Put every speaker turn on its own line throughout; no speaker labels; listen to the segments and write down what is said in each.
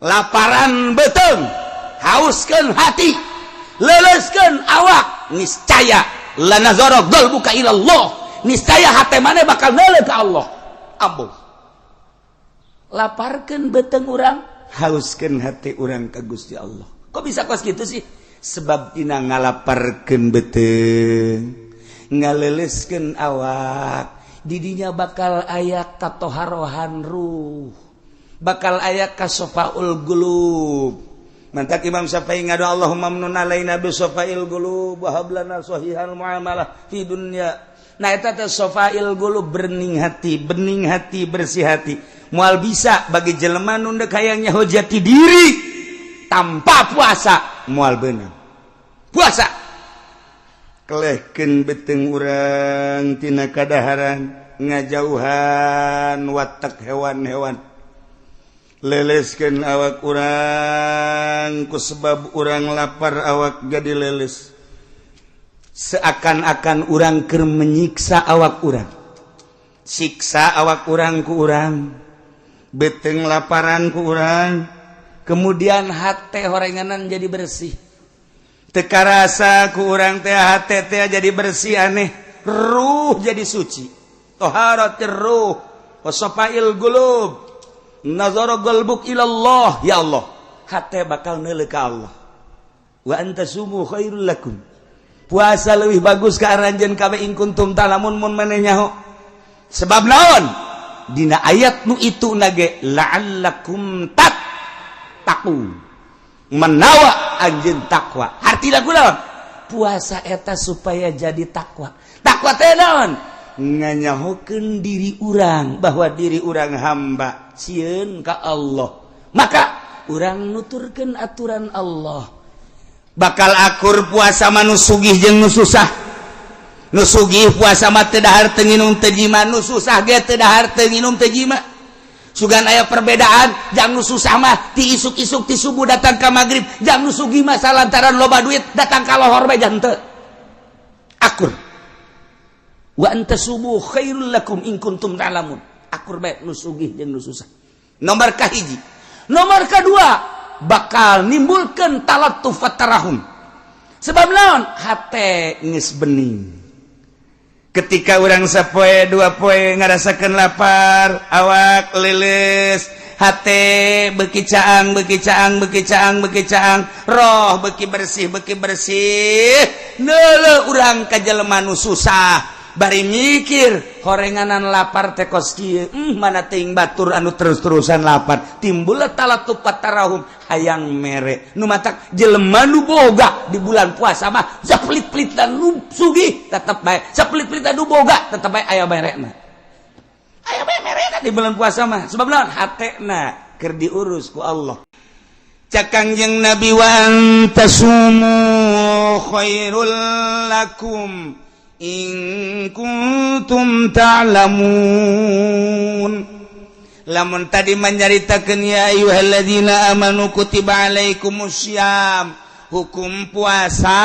Laparan beuteung, hauskeun hati, leleskeun awak, niscaya lanazara qalbuka ilallah, niscaya hati maneh bakal neuleuh ka Allah. Ambo laparkeun beuteung urang, hauskeun hati urang ka Gusti Allah. Kok bisa kos gitu sih? Sebab dina ngalaparkeun beuteung, ngaleleskeun awak, didinya bakal aya katoharohan ruh, bakal aya kasofaul qulub. Mantak Imam Syafi'i ngadu, "Allahumma mnun alaina bi sofail qulub wa hab lana sahihal muamalah fi dunya." Nah, eta teh sofail qulub, bening hati, bening hati, bersih hati. Moal bisa bagi jelema nu deuk hayang nyaho jati diri tanpa puasa, moal beunang. Puasa kelehkeun beuteung urang tina kadaharan, ngajauhan watak hewan-hewan, leleskeun awak urang. Ku sebab urang lapar, awak jadi leles, seakan-akan urang keur menyiksa awak urang, siksa awak urang ku urang, beuteung laparan ku urang, kemudian hate horenganan jadi bersih. Teu karasa ku urang teh hate teh jadi bersih, aneh, ruh jadi suci. Toharatir ruh wasafail qulub, nazara qalbuk ilallah. Ya Allah, hate bakal neuleuh ka Allah. Wa an tasumu khairul lakum, puasa lebih bagus ka aranjeun kabeh, in kuntum ta'lamun, mun maneh nyaho. Sebab naon? Dina ayat nu itu nage la'allakum tattaqun, menawa anjeun takwa. Hartina kunaon? Puasa eta supaya jadi takwa. Takwa teh naon? Nganyahokeun diri urang bahwa diri urang hamba, sieun ka Allah, maka urang nuturkeun aturan Allah. Bakal akur puasa mah nu sugih jeung nu susah. Nu sugih puasa mah teu dahar, teu nginum, teu jima. Nu susah ge teu dahar, teu nginum, teu jima. Sugan aya perbedaan. Jang nu susah mah ti isuk-isuk, ti subuh datang ka magrib. Jang nu sugih mah salantaran loba duit, datang ka lohor bae jang teu akur. Wa an tasumu khairul lakum in kuntum ta'lamun. Akur bae nu sugih jeung nu susah. Nomor kahiji. Nomor kedua, bakal nimbulkeun talattuf tarahum. Sebab naon? Hate geus bening. Ketika urang sapoe dua poe ngarasakeun lapar, awak leles, hate beki caang, beki caang, beki caang, beki caang, roh beki bersih, beki bersih, neuleuh urang ka jelema nu susah, bari mikir, horenganan lapar teh kos kieu, mana teuing batur anu terus-terusan lapar. Timbul talattuf tarahum, hayang mere. Nu matak jelema nu boga di bulan puasa mah sapelit-pelit dan nu sugih tetep bae, sapelit-pelit nu boga tetep bae aya merena, aya bae merena di bulan puasa mah. Sebab naon? Hatena keur diurus ku Allah. Cak Kangjeng Nabi, wa antasumu khairul lakum in kuntum ta'lamun. Lamun tadi menyaritakeun ya ayyuhalladzina amanu kutiba alaikumussyam, hukum puasa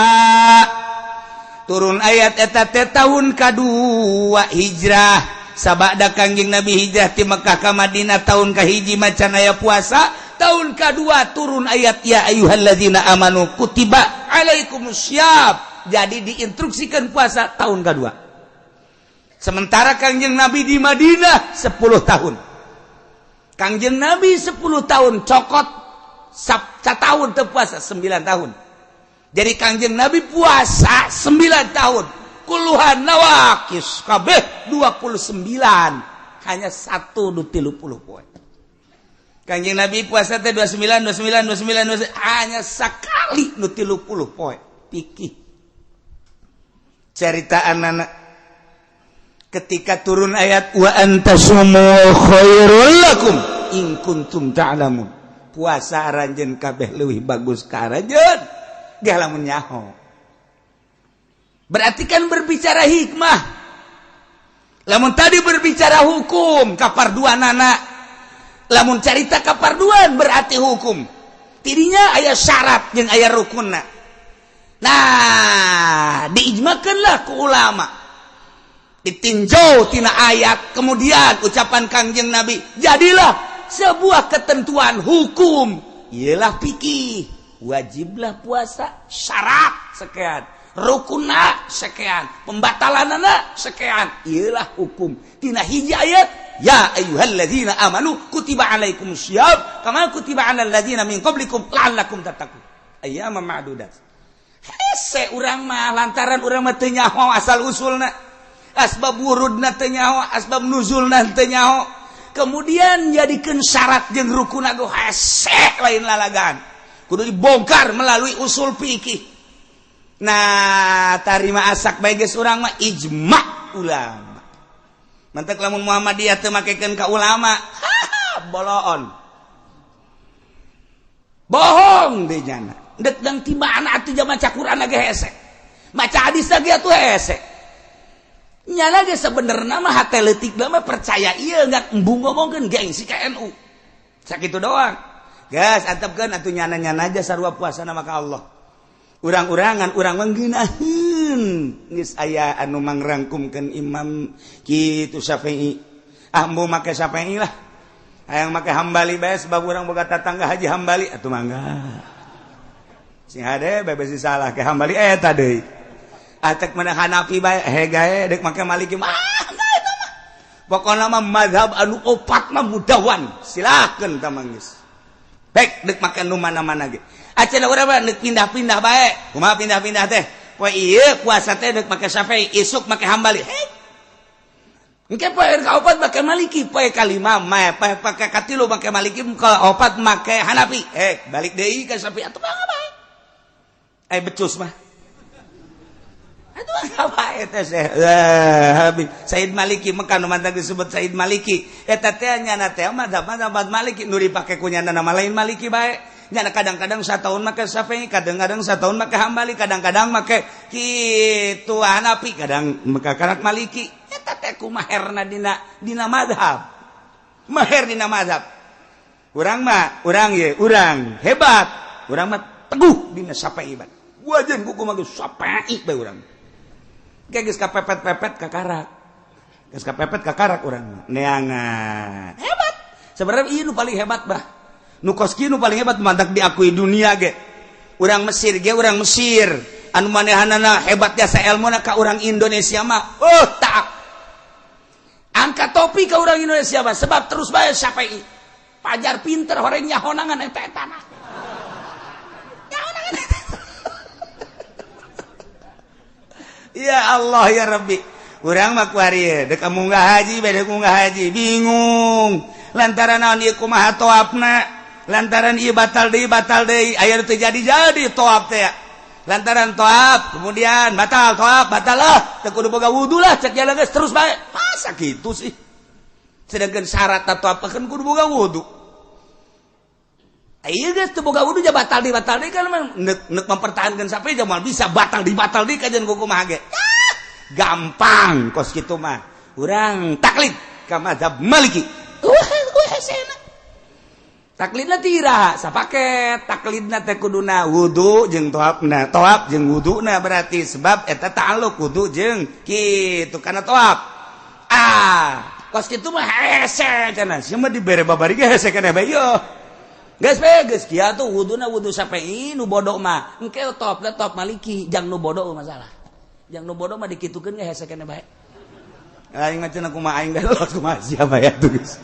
turun ayat eta teh tahun kadua hijrah. Sabada Kangjeng Nabi hijrah ti Mekah ka Madinah, tahun kahiji macan aya puasa. Tahun kedua turun ayat ya ayyuhalladzina amanu kutiba alaikumussyam, jadi diinstruksikan puasa tahun kedua. Sementara Kangjeng Nabi di Madinah 10 tahun. Kangjeng Nabi 10 tahun, cokot tahun puasa 9 tahun. Jadi Kangjeng Nabi puasa 9 tahun, kulluha nawaqis kabeh 29, hanya satu nu 30 poe. Kangjeng Nabi puasa teh 29, 29, 29, 29, hanya sekali nu 30 poe. Pikir cerita anak ketika turun ayat wa antasumu khairul lakum in kuntum ta'lamun, puasa aranjeun kabeh leuwih bagus ka aranjeun ge lamun nyaho. Berarti kan berbicara hikmah. Lamun tadi berbicara hukum kaparduanana, lamun carita kaparduan berarti hukum tidinya aya syarat jeung aya rukunna. Nah, diijmakanlah ku ulama, ditinjau tina ayat, kemudian ucapan Kangjeng Nabi, jadilah sebuah ketentuan hukum. Iyalah fikih, wajiblah puasa syarat sekian, rukunna sekian, pembatalanana sekian. Iyalah hukum tina hiji ayat, ya ayyuhalladzina amanu kutiba alaikumusshiyam kama kutiba alal ladzina min qablikum la'allakum tattaqun ayyaman ma'dudat. Hese urang mah lantaran urang mah teu nyaho asal usulna, asbab wurudna teu nyaho, asbab nuzulna teu nyaho, kemudian jadikeun syarat jeung rukunna ge hese lain lalagan, kudu dibongkar melalui usul fikih. Nah, tarima asak bae geus urang mah ijma ulama. Mantak lamun Muhammadiyah teu makekeun ka ulama, boloon. Bohong deui nyana. Dek dang ti mana atuh maca Quran ge hese. Maca hadis ge atuh hese. Nyana ge sebenarnya mah hate leutik mah percaya ieu enggak embung ngomongkeun gengsi ka NU. Sakitu doang. Gas antepkeun atuh nyana-nyana aja sarua puasana maka Allah. Urang-urangan urang menggunakan geus aya anu mangrangkumkeun Imam kitu Syafi'i. Ah embung make Syafi'i lah. Hayang make Hambali bae sebab urang boga tatangga Haji Hambali atuh mangga. Sing hade bae besi salah ke Hambali eta deui. Atek menang Hanafi bae hegae deuk make Maliki mah eta mah. Pokona mah mazhab anu opat mah mudawan. Silakeun tah geus. Baik deuk make nu mana-mana ge. Acan urang mah deuk pindah-pindah bae. Kumaha pindah-pindah teh? Poe ieu puasa teh deuk make Syafi'i, isuk make Hambali. Hei. Engke poe kaopat make Maliki, poe kalima mah poe pake katilu make Maliki, kaopat make Hanafi. Balik deui ka Syafi'i atuh mangga bae. Eh becus mah. Atuh mangga bae teh Said Maliki Mekah nu mantap disebut Said Maliki. Eta teh nyana teh mazhab Maliki nu dipake ku nyana nama lain Maliki bae. Nyana kadang-kadang satahun make Syafi'i, kadang-kadang satahun make Hambali, kadang-kadang make kitu Hanafi, kadang make karak Maliki. Eta teh kumaherna dina mazhab. Maher dina mazhab. Urang mah, urang ye, urang hebat. Urang mah teguh dina Syafi'i bae. Wajan kuku mah geus Syafi'i bae urang. Geus kapepet-pepet kakarak. Geus kapepet kakarak urang neangan. Hebat. Sebenarnya ieu nu paling hebat bah. Nu kos kieu nu paling hebat mantak diakui dunia ge. Urang Mesir ge urang Mesir. Anu manehanana hebat jasa elmuna ka urang Indonesia mah. Oh, tak. Angkat topi ka urang Indonesia mah sebab terus bae Syafi'i. Pajar pinter horeng nyahonangan eta etana. Nyahonangan eta. Ya Allah ya Rabbi. Urang mah kuari dek munggah haji bae dek munggah haji bingung. Lantaran naon ieu kumaha toapna? Lantaran ieu batal deui aya nu teu jadi-jadi toap teh. Lantaran toap kemudian batal toap batal lah teu kudu boga wudu lah cek jalan geus terus bae. Masa kitu sih? Sedangkan syarat toap kan kudu boga wudu. Ieu geus teu boga wudu ja batal deui kan neuk mempertahankan sampai ja moal bisa batal deui kajian kumaha ge. Gampang kos kitu mah. Urang taklid ka mazhab Maliki. Hesena. Taklidna tira sapaket, taklidna teh kuduna wudu jeung toapna, toap jeung wuduna berarti sebab eta ta'alluq wudu jeung kitu kana toap. Ah, kos kitu mah hese cenah. Sia mah dibere babari ge hese keneh bae ieu. Geus bae geus kieu atuh wuduna wudu Syafi'i nu bodoh mah. Engke toapna toap Maliki jang nu bodoh masalah. Jang nu bodoh mah dikitukeun ge hese keneh bae. Aing mah cenah kumaha aing geus kumaha sia bae atuh geus.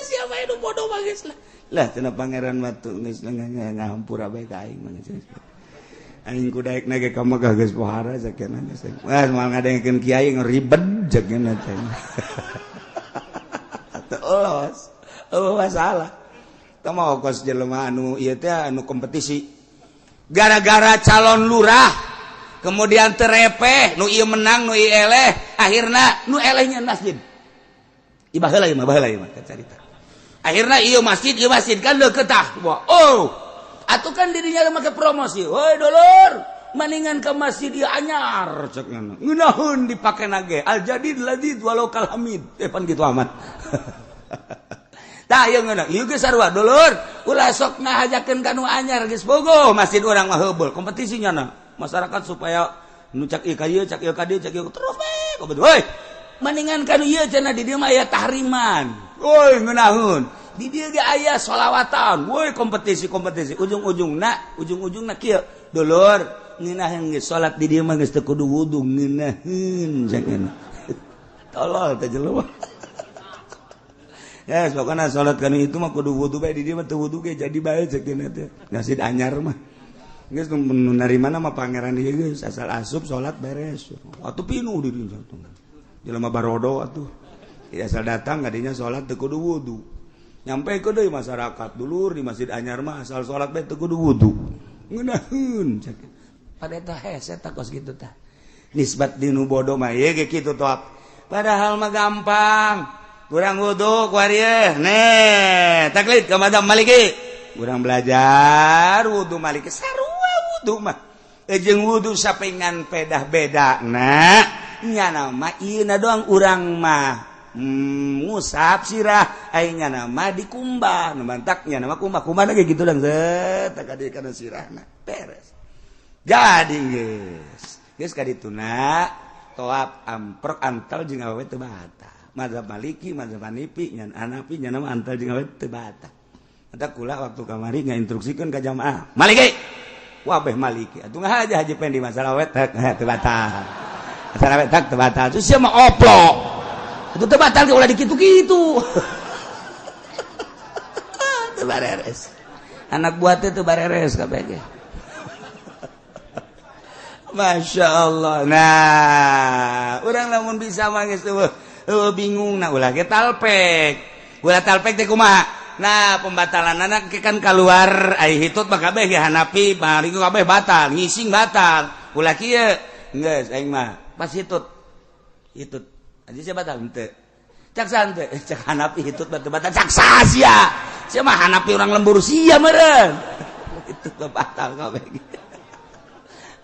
Siapa yang bodoh bagus lah. Lah cenah pangeran batu geus ngahampura bae ka aing mah. Aing kudaek na ge ka Mekah geus pohara sakeuna geus. Wah moal ngadengkeun kiai ngeribet jakeuna teh. Atuh los. Eueuh masalah. Tah mah kos jelema anu ieu teh anu kompetisi. Gara-gara calon lurah kemudian terepeh nu ieu menang nu ieu eleh, akhirna nu elehnya masjid. Ieu baheula ieu mah baheula ieu mah carita. Akhirnya iya masjid kan deket tah. Oh, atuh kan dirinya make promosi. Woi dulur, maningan ke masjid ieu anyar cek ngana. Ngeunaheun dipake nage. Al jadid ladid walau kal hamid. Pan kitu amat. Tah ieu ngeunah. Ieu geus sarua dulur, ulah sok ngahajakeun ka nu anyar geus bogoh masjid urang mah heubeul. Kompetisi nyana. Masyarakat supaya nu cak ieu ka ieu, cak ieu ka dieu, cak ieu terus we. Woi, maningan ka nu ieu cenah di dieu mah aya tahriman. Woi ngeunaheun. Di dieu ge aya sholawatan. Woi, kompetisi-kompetisi ujung-ujungna, ujung-ujungna kieu. Dulur, ngeunaheun geus salat di dieu mah geus teu kudu wudu, ngeunaheun jangan. Tolol teh jelema. Ya, pokoknya salat kanu itu mah kudu wudu bae, di dieu mah teu wudu ge jadi bae cek dina teh. Masjid anyar mah. Geus nu narimana mah pangeran ieu geus asal asup salat beres. Atuh pinuh di dieu jelema barodo atuh. Ya, asal datang kadinya salat teu kudu wudu. Nyampe ke deui masyarakat, dulur, di masjid anyar mah asal salat bae teu kudu wudu. Ngeunaheun cek. Pada eta hese tah kos kitu tah. Nisbat dinu bodoh mah ieu ge kitu toap. Padahal mah gampang. Kurang wudu kuari nih, taklid ke madzhab Maliki. Kurang belajar wudu Maliki, sarua wudu mah. Jeung wudu sapengan pedah beda. Nah, nyana mah ieu doang urang mah ngusap sirah, ai nyana mah dikumbah, nu mantak nyana mah kumbah. Kumbah ge kitu lang zet ka dieu kana sirahna. Beres. Jadi geus. Geus ka dituna toap amprok antal jeung awewe teu batal. Mazhab Maliki, mazhab Hanafi, nyan Hanafi nyana mah antal jeung awewe teu batal. Eta kula waktu kamari ngainstruksikeun ka jamaah. Maliki. Wabeh Maliki. Atuh ngahaja Haji Pendi masalah awewe teu batal. Masalah awewe teu batal. Terus sia mah oplok. Atuh teu batal ge ulah dikitu-kitu. Teu bareres. Anak buah teh teu bareres kabeh ge. Masya Allah. Nah, urang lamun bisa mah geus bingung nah ulah ge talpek. Ulah talpek teh kumaha? Nah, pembatalan anak kan keluar ai hitut mah kabeh ge Hanafi, Maliki kabeh batal, ngising batal. Ulah kieu. Geus aing mah pas hitut. Hitut. Aja sia batal henteu. Cak sante, cak Hanafi hitut batal batal cak sia. Sia mah Hanafi urang lembur sia meureun. Hitut batal kabeh.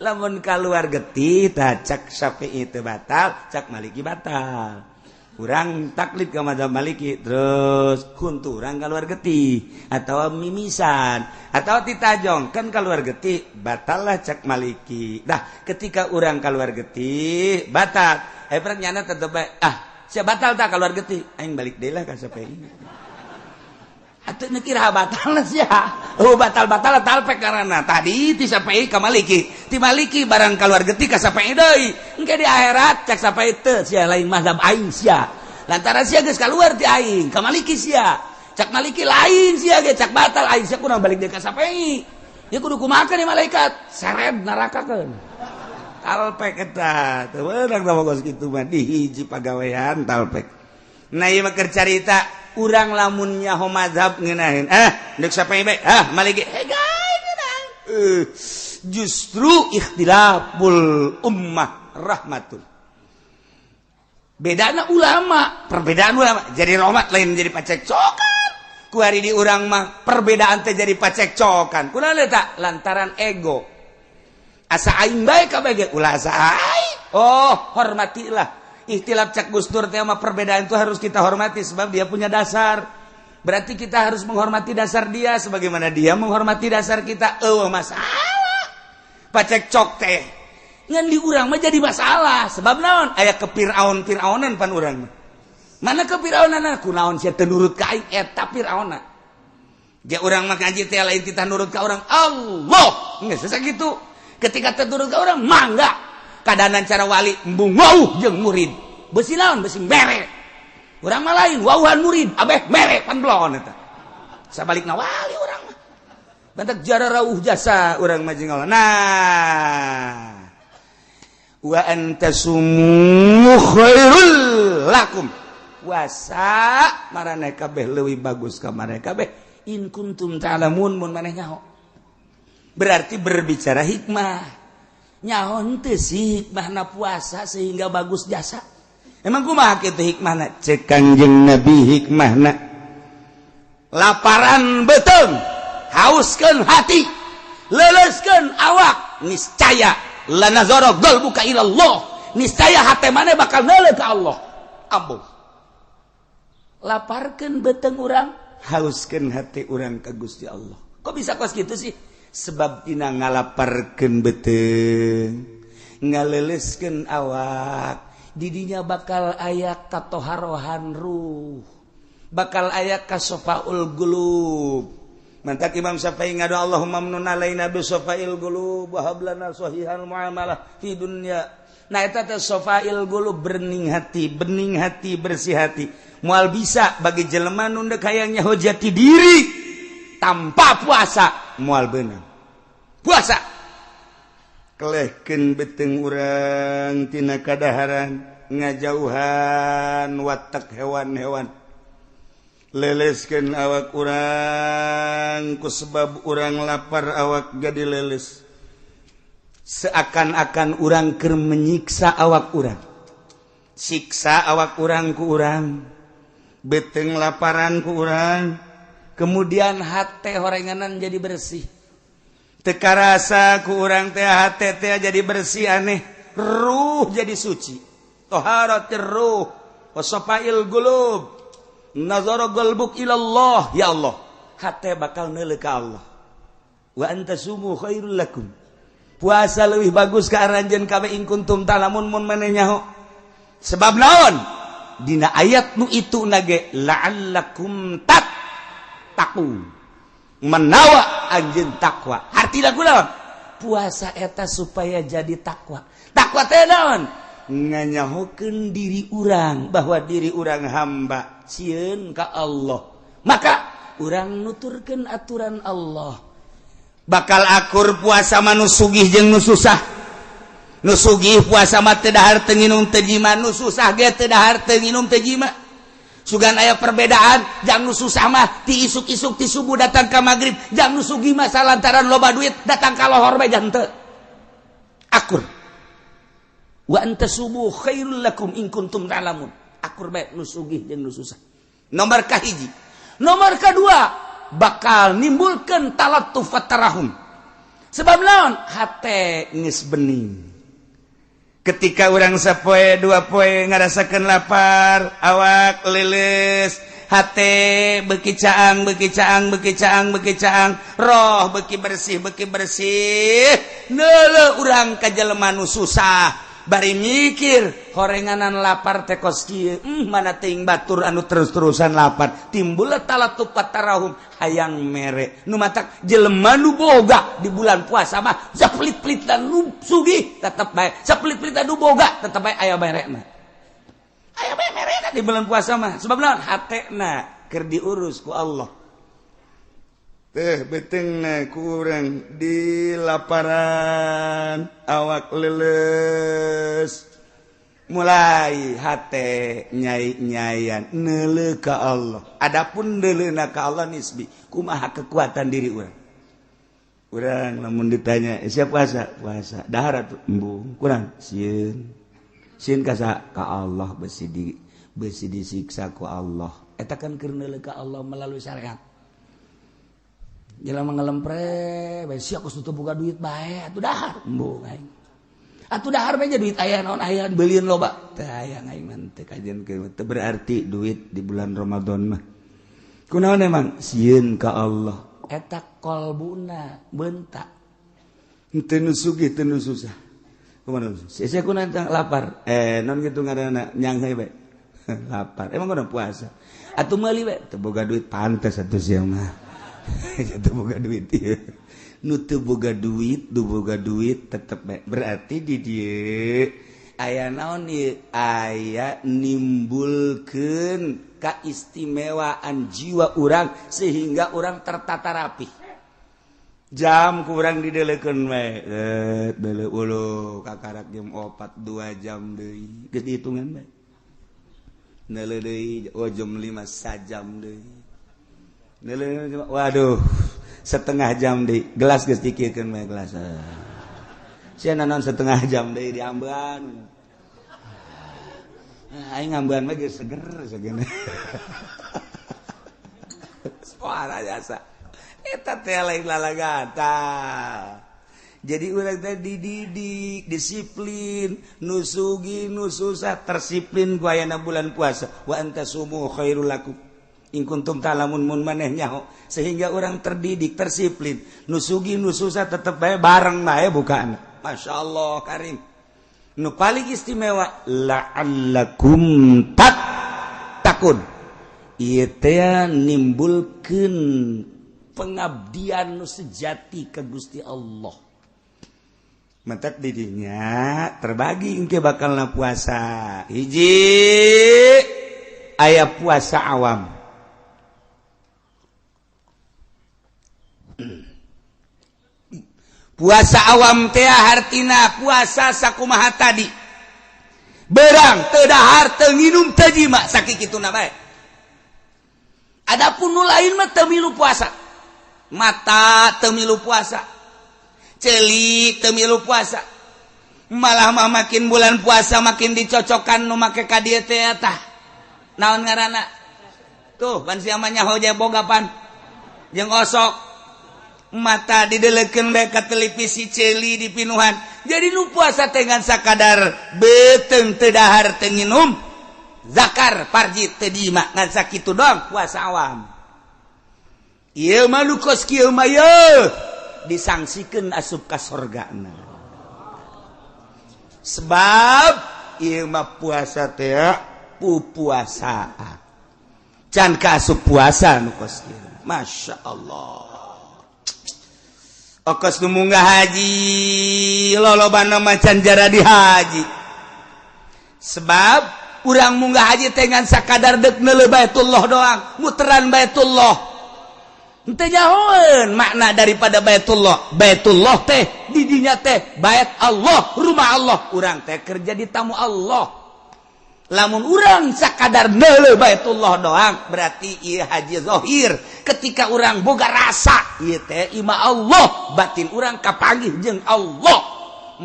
Lamun keluar getih tah cak Syafi'i teu batal, cak Maliki batal. Urang taklid ke mazhab Maliki terus kuntu urang keluar getih atau mimisan atau titajong kan keluar getih batal lah cak Maliki. Nah, ketika urang keluar getih batal, pernah nyana tetep bae ah sia batal tak keluar getih aing balik deui lah ka Syafi'i. Atuh nekira batal sia. Oh batal-batal talpek karena tadi ti Syafi'i ka Maliki. Ti Maliki barang keluar getih ka Syafi'i deui. Engke di akhirat cak Syafi'i teu sia lain mazhab aing sia. Lantaran sia geus kaluar ti aing ka Maliki sia. Cak Maliki lain sia ge cak batal aing sia kudu balik deui ka Syafi'i. Ya kudu kumaha ni malaikat seret nerakakeun. Talpek eta teu meunang tah kos kitu mah di hiji pagawean talpek. Nah ieu mah keur carita urang lamun nyaho mazhab ngeunaheun deuk Syafi'i bae ah Maliki justru ikhtilaful ummah rahmatul. Bedana ulama, perbedaan ulama jadi rahmat lain jadi pacekcokan. Ku hari di urang mah perbedaan teh jadi pacekcokan. Kunaon eta? Lantaran ego. Asa aing bae kabeh ge ulah asa aing. Oh, hormatilah. Ikhtilaf cak Gus Dur teh mah perbedaan itu harus kita hormati sebab dia punya dasar. Berarti kita harus menghormati dasar dia sebagaimana dia menghormati dasar kita. Eueuh masalah. Pacekcok teh ngan di urang mah jadi masalah sebab naon? Aya kepiraun-piraunan pan urang mah. Mana kepiraunan? Kunaon sia teu nurut ka aing eta Firaunna. Dia urang mah ngaji teh lain titah nurut ka urang. Allah. Geus sakitu. Ketika teu nurut ka urang mangga. Kadanan cara wali embung wauh jeung murid. Besi naon? Besi mere. Urang mah lain wauhan murid, abeh mere pan belon eta. Sabalikna wali urang mah. Bantak jara rauh jasa urang mah jeung Allah. Nah, wa antasumu khairul lakum. Puasa maraneh kabeh leuwih bagus ka maraneh kabeh in kuntum ta'lamun mun maneh nyaho. Berarti berbicara hikmah. Nyaho henteu sih hikmahna puasa sehingga bagus jasa. Emang kumaha kitu hikmahna? Cek Kangjeng Nabi hikmahna. Laparan beuteung, hauskeun hati, leuleuskeun awak, niscaya lanazara qalbuka ila Allah. Niscaya hate maneh bakal neuleuh ka Allah. Ampuh. Laparkeun beuteung urang, hauskeun hati urang ka Gusti Allah. Kok bisa kos kitu sih? Sebab dina ngalaparkeun beuteung, ngaleuleuskeun awak, didinya bakal aya katoharohan ruh. Bakal aya kasofaul qulub. Mantak Imam Syafi'i ngadu, "Allahumma mnun alaina bi sofail qulub wa hab lana sahihal muamalah fi dunya." Nah, eta teh sofail qulub, bening hati, bening hati, bersih hati. Moal bisa bagi jelema nu dek hayang nyaho jati diri tanpa puasa, moal beunang. Puasa kelehkeun beuteung urang tina kadaharan, ngajauhan watak hewan-hewan, leleskeun awak urang. Ku sebab urang lapar, awak jadi leles, seakan-akan urang keur menyiksa awak urang, siksa awak urang ku urang, beuteung laparan ku urang, kemudian hate horenganan jadi bersih. Teu karasa ku urang teh hate teh jadi bersih, aneh, ruh jadi suci. Toharatir ruh wasofail qulub, nazara qalbuk ilallah. Ya Allah, hate bakal neuleuh ka Allah. Wa antasumu khairul lakum, puasa leuwih bagus ka aranjeun kabeh, in kuntum ta'lamun, mun maneh nyaho. Sebab naon? Dina ayat nu itu nage la'allakum tattaqun, menawa anjeun takwa. Hartina kunaon? Puasa eta supaya jadi takwa. Takwa teh naon? Nganyahokeun diri urang bahwa diri urang hamba, sieun ka Allah, maka urang nuturkeun aturan Allah. Bakal akur puasa mah nu sugih jeung nu susah. Nu sugih puasa mah teu dahar, teu nginum, teu jima. Nu susah ge teu dahar, teu nginum, teu jima. Sugan aya perbedaan. Jang nu susah mah ti isuk-isuk, ti subuh datang ka magrib. Jang nu sugih mah lantaran loba duit, datang ka lohor bae jang teu akur. Wa antasumu khairul lakum in kuntum ta'lamun. Akur bae nu sugih jeung nu susah. Nomor kahiji. Nomor kedua, bakal nimbulkan talattuf tarahum. Sebab naon? Hate geus bening. Ketika urang sapoe dua poe ngarasakeun lapar, awak lilis, hate beki caang, beki caang, beki caang, beki caang, roh beki bersih, beki bersih. Neuleuh urang ka jelema nu susah, bari mikir horenganan lapar teh kos kieu, mana teuing batur anu terus-terusan lapar. Timbul talattuf tarahum, hayang mere. Nu matak jelema nu boga di bulan puasa mah sapelit-pelit dan nu sugih tetep bae, sapelit-pelit nu boga tetep bae aya merena, aya bae merena di bulan puasa mah. Sebab naon? Hatena keur diurus ku Allah teh. Beuteungna kurang di laparan, awak leles, mulai hate nyai-nyayan neuleuh ka Allah. Adapun neuleuhna ka Allah nisbi, kumaha kekuatan diri urang. Urang lamun ditanya, "Eh, siap puasa?" "Puasa." "Dahar atuh?" "Embung." "Kurang sieun." "Sieun ka saha?" "Ka Allah, besi disiksa ku Allah." Eta kan keur neuleuh ka Allah melalui syariat. Jelema ngelempre bae, sia kos teu boga duit bae atuh dahar. "Embung aing." "Atuh dahar bae, duit aya naon, aya beulieun loba." "Teu aya aing mah, teu kajian." Teu berarti duit di bulan Ramadan mah. Kunaon emang? Sieun ka Allah. Eta kolbuna bentak. Teu nu sugih, teu nu susah. Kumaha? Sia kunaon lapar? Eh, non kitu ngaranna, nyanghe bae. Lapar. Emang kudu puasa. Atuh meuli bae. Teu boga duit. Pantes atuh sia mah. Teu boga duit ieu. Nu teu boga duit, nu boga duit tetep bae. Berarti di dieu aya naon ieu? Aya nimbulkeun keistimewaan jiwa urang sehingga urang tertata rapi. Jam kurang dideleukeun we, deuleu ulu kakarak jam 4, 2 jam deui, geus dihitungan bae. Neuleuh deui, oh, jam 5, sajam deui. Neuleuh, waduh, setengah jam deui. Gelas geus dikirkeun bae gelas. Sia naon setengah jam deui diambean? Aing ngambean mah geus seger segene. Suara jasa. Eta teh lain lalagata. Jadi urang teh dididik disiplin, nu sugih nu susah tersiplin ku ayana bulan puasa. Wa antasumu khairul lakum in kuntum ta'lamun, mun maneh nyaho, sehingga orang terdidik tersiplin, nu sugih nu susah tetep bae bareng bae bukaan. Masya Allah karim. Nu paling istimewa, la'allakum tattaqun. Ieu teh nimbulkeun pengabdian nu sejati ke Gusti Allah. Mentak didinya terbagi engke bakalna puasa. Hiji aya puasa awam. Puasa awam teh hartina puasa sakumaha tadi. Berang teu dahar teu nginum teu jima sakituna bae. Adapun nu lain mah teu milu puasa. Mata teu milu puasa. Ceuli teu milu puasa. Malah mah makin bulan puasa makin dicocokan nu make ka dieu teh tah. Naon ngaranna? Tuh pan sia mah nyaho boga pan. Jeung osok. Mata didelekeun bae ka televisi ceuli dipinuhan. Jadi nu puasa teh ngan sakadar beuteung teu dahar teu nginum, zakar parji teu diima, ngan sakitu doang puasa awam. Ieu mah nu kos kieu mah yeuh disangsikeun asup ka sorgana. Sebab ieu mah puasa teh pupuasaan. Can ka asup puasa nu kos kieu. Masya Allah. Okos nu munggah haji lolobana macan jara di haji. Sebab urang munggah haji teh ngan sakadar deuk neuleuh Baitullah doang, muteran Baitullah. Henteu nyahoeun makna daripada Baitullah. Baitullah teh didinya teh bait Allah, rumah Allah. Urang teh kerja di tamu Allah. Lamun urang sakadar neuleuh Baitullah doang berarti ieu haji zahir. Ketika urang boga rasa ieu teh imah Allah, batin urang kapanggih jeung Allah,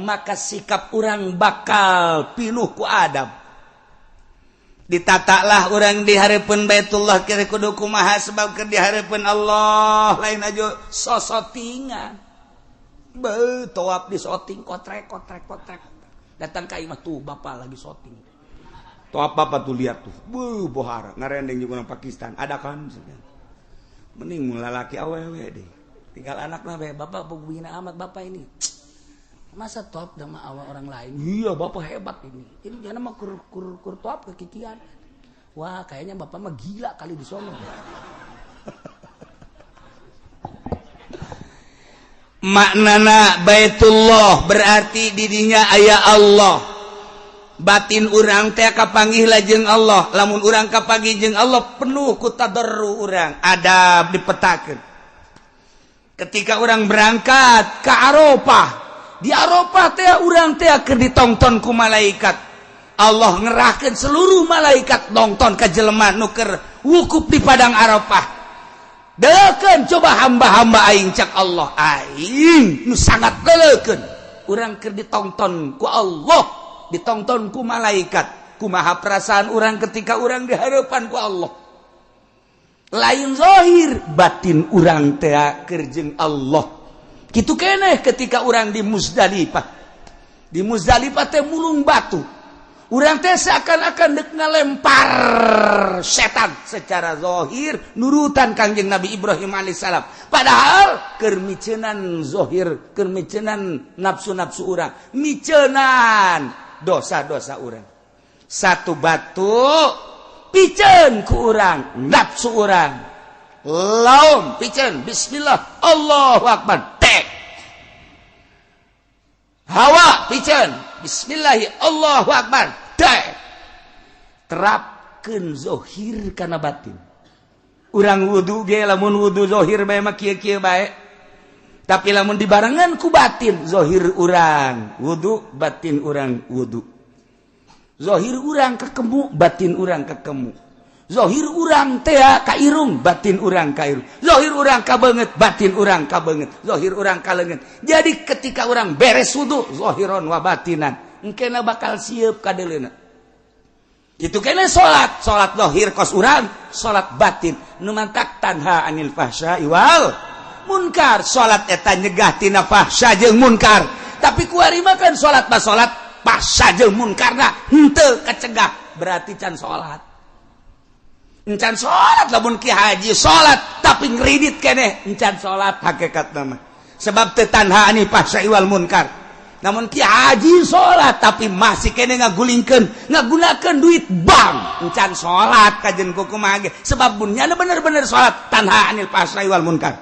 maka sikap urang bakal pinuh ku adab. Ditatalah urang di hareupeun Baitullah kira kudu kumaha sebab keur di hareupeun Allah lain aja sosotingan. Beuh tawaf di soting kotrek kotrek kotrek. Datang ka imah tuh bapak lagi soting. Tuh apa tuh lihat tuh, buh bohara ngarendeng juga orang Pakistan ada kan, mending lalaki awewe deh, tinggal anak lah bapak begini amat bapak ini, masa top sama awak orang lain, iya bapak hebat ini jangan mah kur kur kur top kekikian, wah kayaknya bapak mah gila kali di sono. Maknana Baitullah berarti didinya aya Allah. Batin urang teh kapanggih lajeng Allah. Lamun urang kapanggih jeung Allah penuh ku tadarru urang, adab dipetakeun. Ketika urang berangkat ke Arafah, di Arafah teh urang teh keur ditongton ku malaikat. Allah ngerahkeun seluruh malaikat nongton ka jelema nu keur wukuf di padang Arafah. Deukeun coba hamba-hamba aing cak Allah, aing nu sangat deukeun. Urang keur ditongton ku Allah, ditonton ku malaikat. Kumaha perasaan orang ketika orang dihadapan ku Allah. Lain zahir, batin urang teh keur jeung Allah. Kitu keneh ketika urang di Muzdalifah. Di Muzdalifah teh mulung batu. Urang teh seakan-akan deuk ngalempar setan secara zahir nurutan Kangjeng Nabi Ibrahim alaihissalam. Padahal keur miceunan zahir, keur miceunan nafsu-nafsu urang, miceunan dosa-dosa urang. Satu batu piceun ku urang, nafsu urang. Laum piceun, bismillah, Allahu akbar. Tek. Hawa piceun, bismillahi, Allahu akbar. Tek. Terapkeun zahir kana batin. Urang wudu ge lamun wudu zahir bae mah kieu-kieu bae. Tapi lamun dibarengan ku batin, zahir urang wudu, batin urang wudu. Zahir urang kekemu, batin urang kekemu. Zahir urang teh ka irung, batin urang ka irung. Zahir urang ka beungeut, batin urang ka beungeut. Zahir urang ka leungeun. Jadi ketika urang beres wudu, zahiron wa batinan, engkena bakal sieup ka deuleuna. Kitu kene salat, salat zahir kos urang, salat batin nu mantak tanha anil fahsya wal munkar. Salat eta nyegah tina fahsya jeung munkar. Tapi kuari mah kan salat mah salat fahsya jeung munkarna henteu kacegah, berarti can salat. Encan salat lamun ki haji salat tapi ngridit keneh encan salat hakikatna mah. Sebab teu tanha anil fahsya wal munkar. Namun Ki Haji salat tapi masih kene ngagulingkeun, ngagunakeun duit bank. Encan salat kajen kumaha ge, sebab mun nyana bener-bener salat tanha anil fahsya'i wal munkar.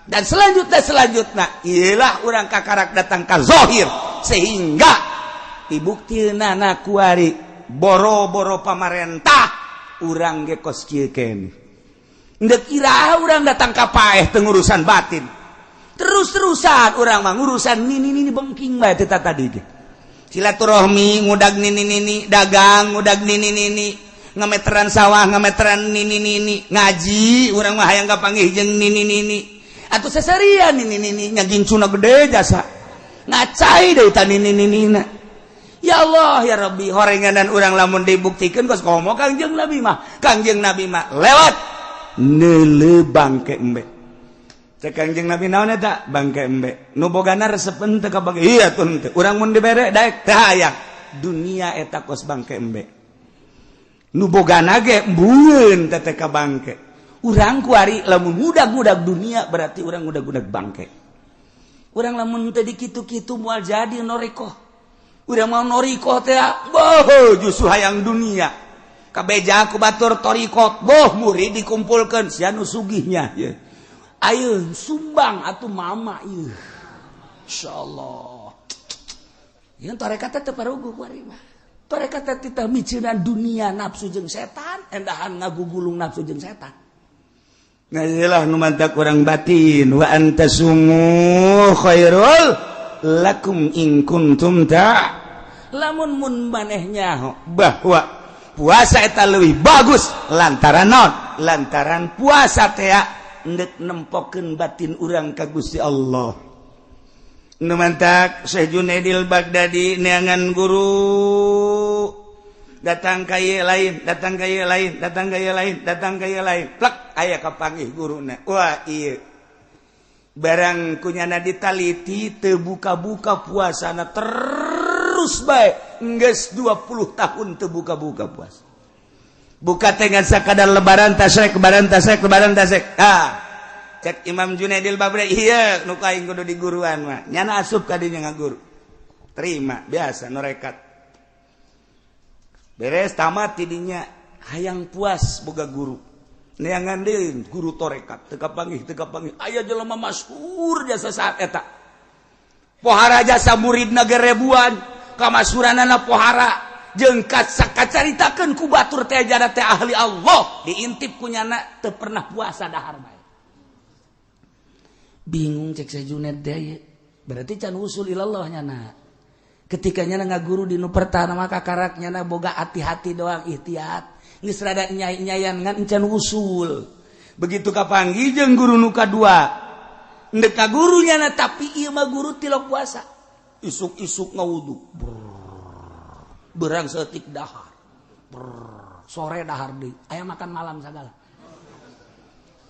Dan selanjutnya ialah urang kakarak datang ka zahir sehingga dibuktina kuari boro-boro pamarentah urang ge kos kieu keneh. Ndek iraha urang datang ka paeh teu ngurusan batin. Terus-terusan urang mah ngurusan nini nini bengking bae teh tadi ge. Silaturahmi ngudag nini nini, dagang ngudag nini nini, ngameteran sawah ngameteran nini nini, ngaji urang mah hayang kapanggih jeung nini nini. Atuh seserian nini nini nya gincuna gede jasa. Ngacai deui ta nini nini na. Ya Allah ya Rabbi, horenganan urang lamun dibuktikan kos komo Kangjeng Nabi mah. Kangjeng Nabi mah lewat neuleu bangke embe. Cek Kangjeng Nabi naon eta? Bangke embe. Nu bogana resepen teu kabagi. Iya tuh henteu. Urang mun dibere daek teu hayang. Dunia eta kos bangke embe. Nu bogana ge embueun teh ka bangke. Urang kuari lamun ngudag-ngudag dunia berarti urang ngudag-ngudag bangke. Urang lamun teu dikitu-kitu moal jadi norikoh. Urang mau norikoh teh boh justru hayang dunia. Kabeja ku batur torikot boh murid dikumpulkeun sia nu sugihnya ye. Ayo sumbang atuh mama ieu. Insyaallah. Ieu tarekat teh teu paruguh kuari mah. Tarekat teh titah miceunan dunia nafsu jeung setan, endahan ngagugulung nafsu jeung setan. Nah iyalah nu mantak urang batin wa antasumu khairul lakum in kuntum ta. Lamun mun manehnya bahwa puasa eta leuwih bagus lantaran naon? Lantaran puasa teh endek nempokeun batin urang ka Gusti Allah. Nu mantak Syekh Junaidil Baghdadi neangan guru datang ka ieu lain, datang ka ieu lain, datang ka ieu lain, datang ka ieu lain. Plek aya kapanggih guruna. Wah ieu barang kunyana ditaliti teu buka-buka puasana terus bae geus 20 tahun teu buka-buka puasa. Buka teh ngan sakadar lebaran tasrek, lebaran tasrek, lebaran tasrek. Ah, cek Imam Junaidil Baghdadi ieu nu aing kudu diguruan mah. Nyana asup ka dinya ngaguru. Terima biasa norekat. Beres tamat tidinya hayang puas boga guru. Neangan deui guru torekat teu kapanggih teu kapanggih. Aya jelema masyhur jasa saat eta. Pohara jasa muridna ge ribuan, kamasuranana pohara jeung kacaritakeun ku batur teh jada teh ahli Allah, diintip ku nyana teu pernah puasa dahar bae. Bingung cek Syekh Junaid teh, berarti can usul ilallah nyana. Ketika nyana ngaguru di nu pertama maka karak nyana boga hati-hati doang ikhtiat. Geus rada nyai-nyayan ngan encan usul. Begitu kapanggih jeung guru nu kadua, ndek ka guru nyana tapi ieu mah guru tilok puasa. Isuk-isuk ngawudu. Berang setik dahar. Brrr, sore dahar deui. Aya makan malam sagala.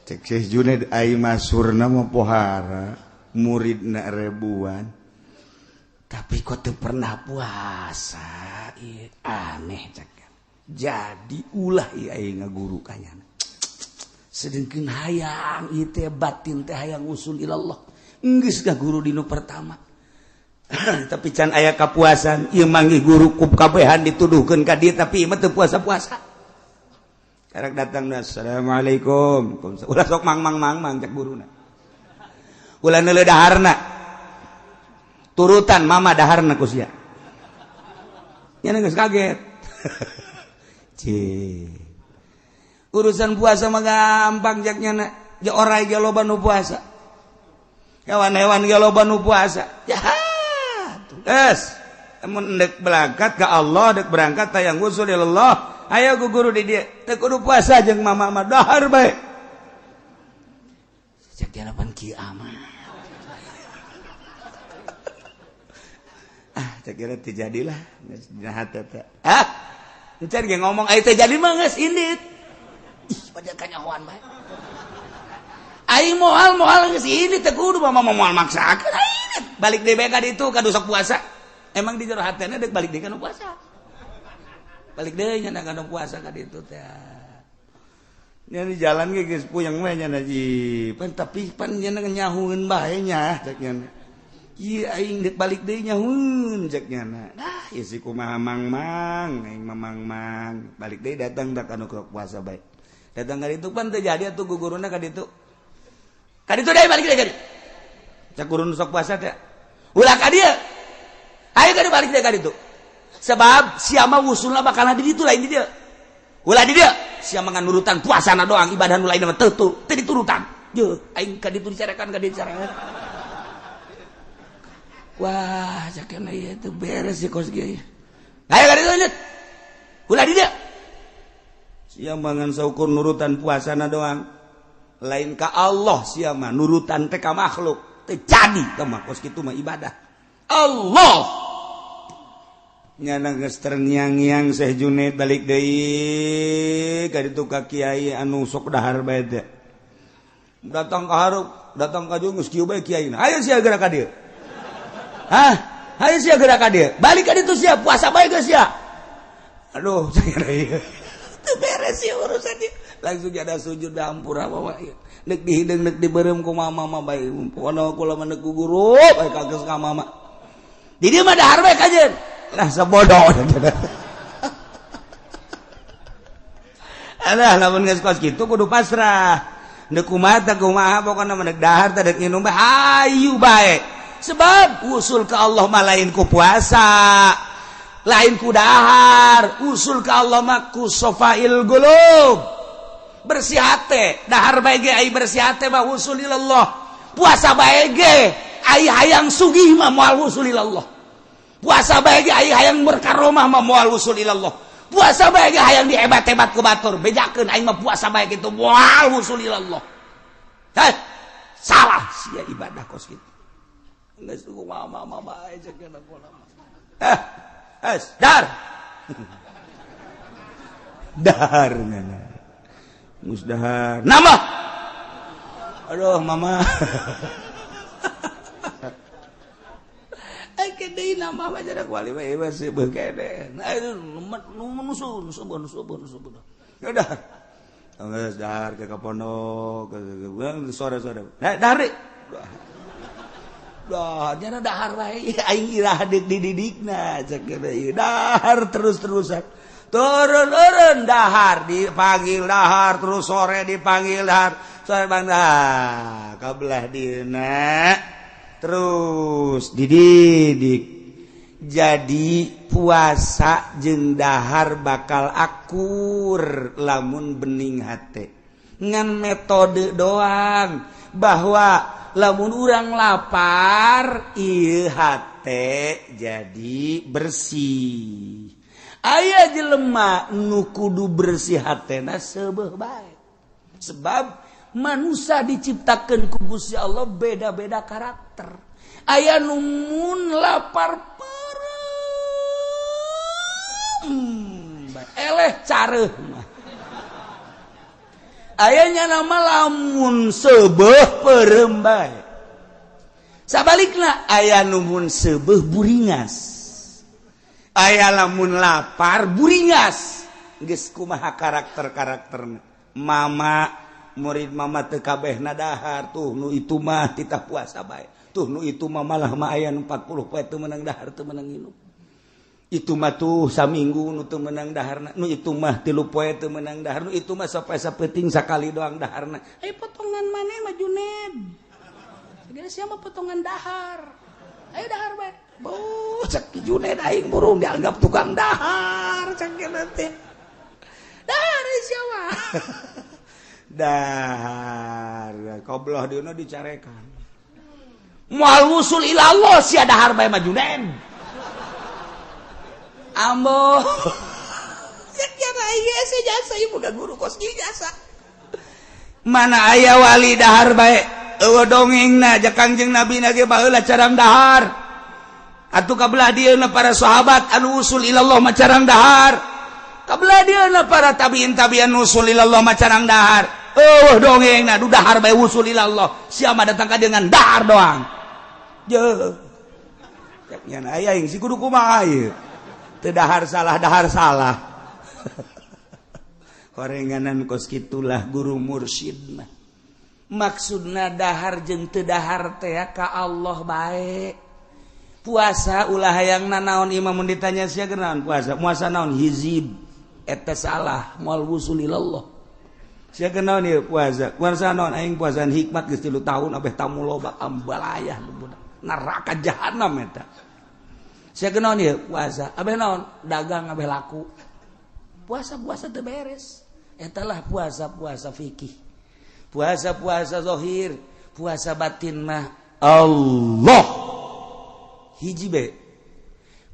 Cek Syekh Junaid ai masurna mah pohara, muridna ribuan. Tapi kok teu pernah puasa? Ieu aneh cek. Jadi ulah ieu aing ngaguru ka nyana. Sedengkeun hayang ieu teh batin teh hayang usul ilallah. Geus guru di nu pertama. Tapi can aya kapuasan, ieu manggih guru ku kabehan dituduhkeun ka dieu tapi ieu mah teu puasa-puasa. Karek datang, assalamualaikum. Ulah sok mang mang mang mang cek guruna. Ulah neuleuh daharna. Turutan mama daharna ku sia. Nya geus kaget. Cih. Urusan puasa mah gampang jak nyana. Ja orai ge loba nu puasa. Hewan-hewan ge loba nu puasa. Ya. Es, mun dek berangkat ke Allah, dek berangkat tayang usul Allah. Ayo ku guru di dia. Teu kudu puasa jeung mama mah dahar bae. Cek dia pan kieu amat. Ah, cek kira teu jadilah geus dina hate teh. Ah, encan ge ngomong ai teu jadi mah geus indit. Ih, pada kanyahoan bae. Aing moal moal geus indit teu kudu mama moal maksakeun aing. Balik deui bae ka ditu ka sok puasa. Emang di jero hatena deuk balik deui ka nu puasa. Balik deui nya ka nu puasa ka ditu teh. Nya di jalan ge geus puyeng we nya ji. Pan tapi pan nya nyahueun bae nya cek nya. Ieu aing deuk balik deui nyahueun cek nyana. Dah ieu si kumaha mang-mang, aing mah mang-mang. Balik deui datang dak anu puasa bae. Datang ka ditu pan teu jadi atuh guguruna ka ditu. Ka ditu deui balik deui ka ditu. Cek guru nu sok puasa teh. Ulah ka dieu. Ayo ka balik deui ka ditu. Sebab sia mah wusulna bakal di ditu lain di dieu. Ulah di dieu, sia mah nurutan puasana doang, ibadah nu lain mah teu teu diturutan. Yeuh, aing ka ditu dicarekan ka dieu dicarekan. Wah, cakena ieu teu beres sih kos kieu. Ayo ka ditu lanjut. Ulah di dieu. Sia mah ngan saukur nurutan puasana doang. Lain ka Allah sia mah nurutan teh ka makhluk. Teu jadi teh mah kos kitu mah ibadah. Allah nyana geus terngiang-ngiang Syekh Junaid balik deui ka ditu ka kiai anu sok dahar bae teh. Datang ka hareup, datang ka dieu geus kieu bae kiaina. Ayo sia geura ka dieu. Hah? Ayo sia geura ka dieu. Balik ka ditu sia puasa bae geus sia. Aduh, ieu. Teu beres ieu urusan ieu. Langsung ada sujud hampura bawa ieu. Neuk dihideung neuk dibeureum ku mama mah bae. Pokona kula mah neuk guru bae kageus ka mama. Di dieu mah dahar bae kajeun. Lah sebodoh. Alah lamun geus kos kitu kudu pasrah. Neuk kumaha teh kumaha pokona mah neuk dahar teh deuk nginum bae hayu bae. Sebab usul ke Allah mah lain ku puasa, lain ku dahar, usul ke Allah mah ku sofail qulub. Bersih hate, dahar bae ge ai bersih hate mah usul ilallah. Puasa bae ge ai hayang sugih mah moal usul ilallah. Puasa bae ge ai hayang berkaromah mah moal usul ilallah. Puasa bae ge hayang dihebat-hebat ku batur, bejakeun aing mah puasa bae kitu moal usul ilallah. Heh, salah sia ibadah kos kitu. Geus kumaha mama bae cek kana kula. Eh, es dar. Dahar ngana. Geus dahar. Nama. Aduh mama. Deui nama mah jarak wali mah ieu seubeuh kene. Nah itu nusun subun subun subun. Ya dahar. Geus dahar ke pondok sore-sore. Nah dahar. Dah nyana dahar bae aing irah deuk dididikna cek ieu dahar terus-terusan. Turun-turun dahar dipanggil dahar terus sore dipanggil dahar. Sore bang dah kabelah dieuna. Terus dididik. Jadi puasa jeung dahar bakal akur lamun bening hate. Ngan metode doang bahwa lamun urang lapar ieu hate jadi bersih. Aya jelema nu kudu bersih hatena seubeuh bae. Sebab manusia diciptakeun ku Gusti Allah beda-beda karakter. Aya nu mun lapar peureum eleh careuh mah. Aya nya nama lamun seubeuh peureum bae. Sabalikna aya nu mun seubeuh buringas. Aya lamun lapar buringas. Geus kumaha karakter-karakterna. Mama murid mama teu kabehna dahar tuh nu itu mah titah puasa bae. Tuh nu itu mah malah mah aya nu 40 poe teu meunang dahar teu meunang nginum. Itu mah tuh saminggu nu teu meunang daharna, nu itu mah 3 poe teu meunang dahar, nu itu mah sampai sapeuting sakali doang daharna. Ayo potongan maneh mah Juned. Segala sia mah potongan dahar. Ayo dahar bae. Beuh cek Juned aing burung dianggap tukang dahar cek teh. Dahar sia mah. Dahar kobloh dieuna dicarekan. Moal wusul ila Allah sia dahar bae mah Juned. Ambo. Jasa ieu boga guru kos kieu jasa. Mana aya wali dahar bae eueuh dongengna ja Kangjeng Nabi na ge baheula carang dahar. Atuh kabelah dieuna para sahabat anu usul ilallah mah carang dahar. Kabelah dieuna para tabiin tabian usul ilallah mah carang dahar. Eueuh dongengna du dahar bae usul ilallah. Sia mah datang ka dengan dahar doang. Jeuh. Cek nya aya aing si kudu kumaha ieu. Teu dahar salah dahar salah. Horenganan kos kitulah guru mursyid mah. Maksudna dahar jeung teu dahar teh ka Allah bae. Puasa ulah hayang nanaon imam mun ditanya sia naon puasa, puasa naon hizib, eta salah, moal wusul ilallah. Sia naon ieu puasa, puasa naon aing puasaan hikmat geus 3 tahun abeh tamu loba ambalayah neraka jahanam eta. Sia naon ieu puasa, abeh naon dagang abeh laku. Puasa-puasa teu beres. Eta lah puasa-puasa fikih. Puasa-puasa zahir, puasa batin mah Allah. Hiji be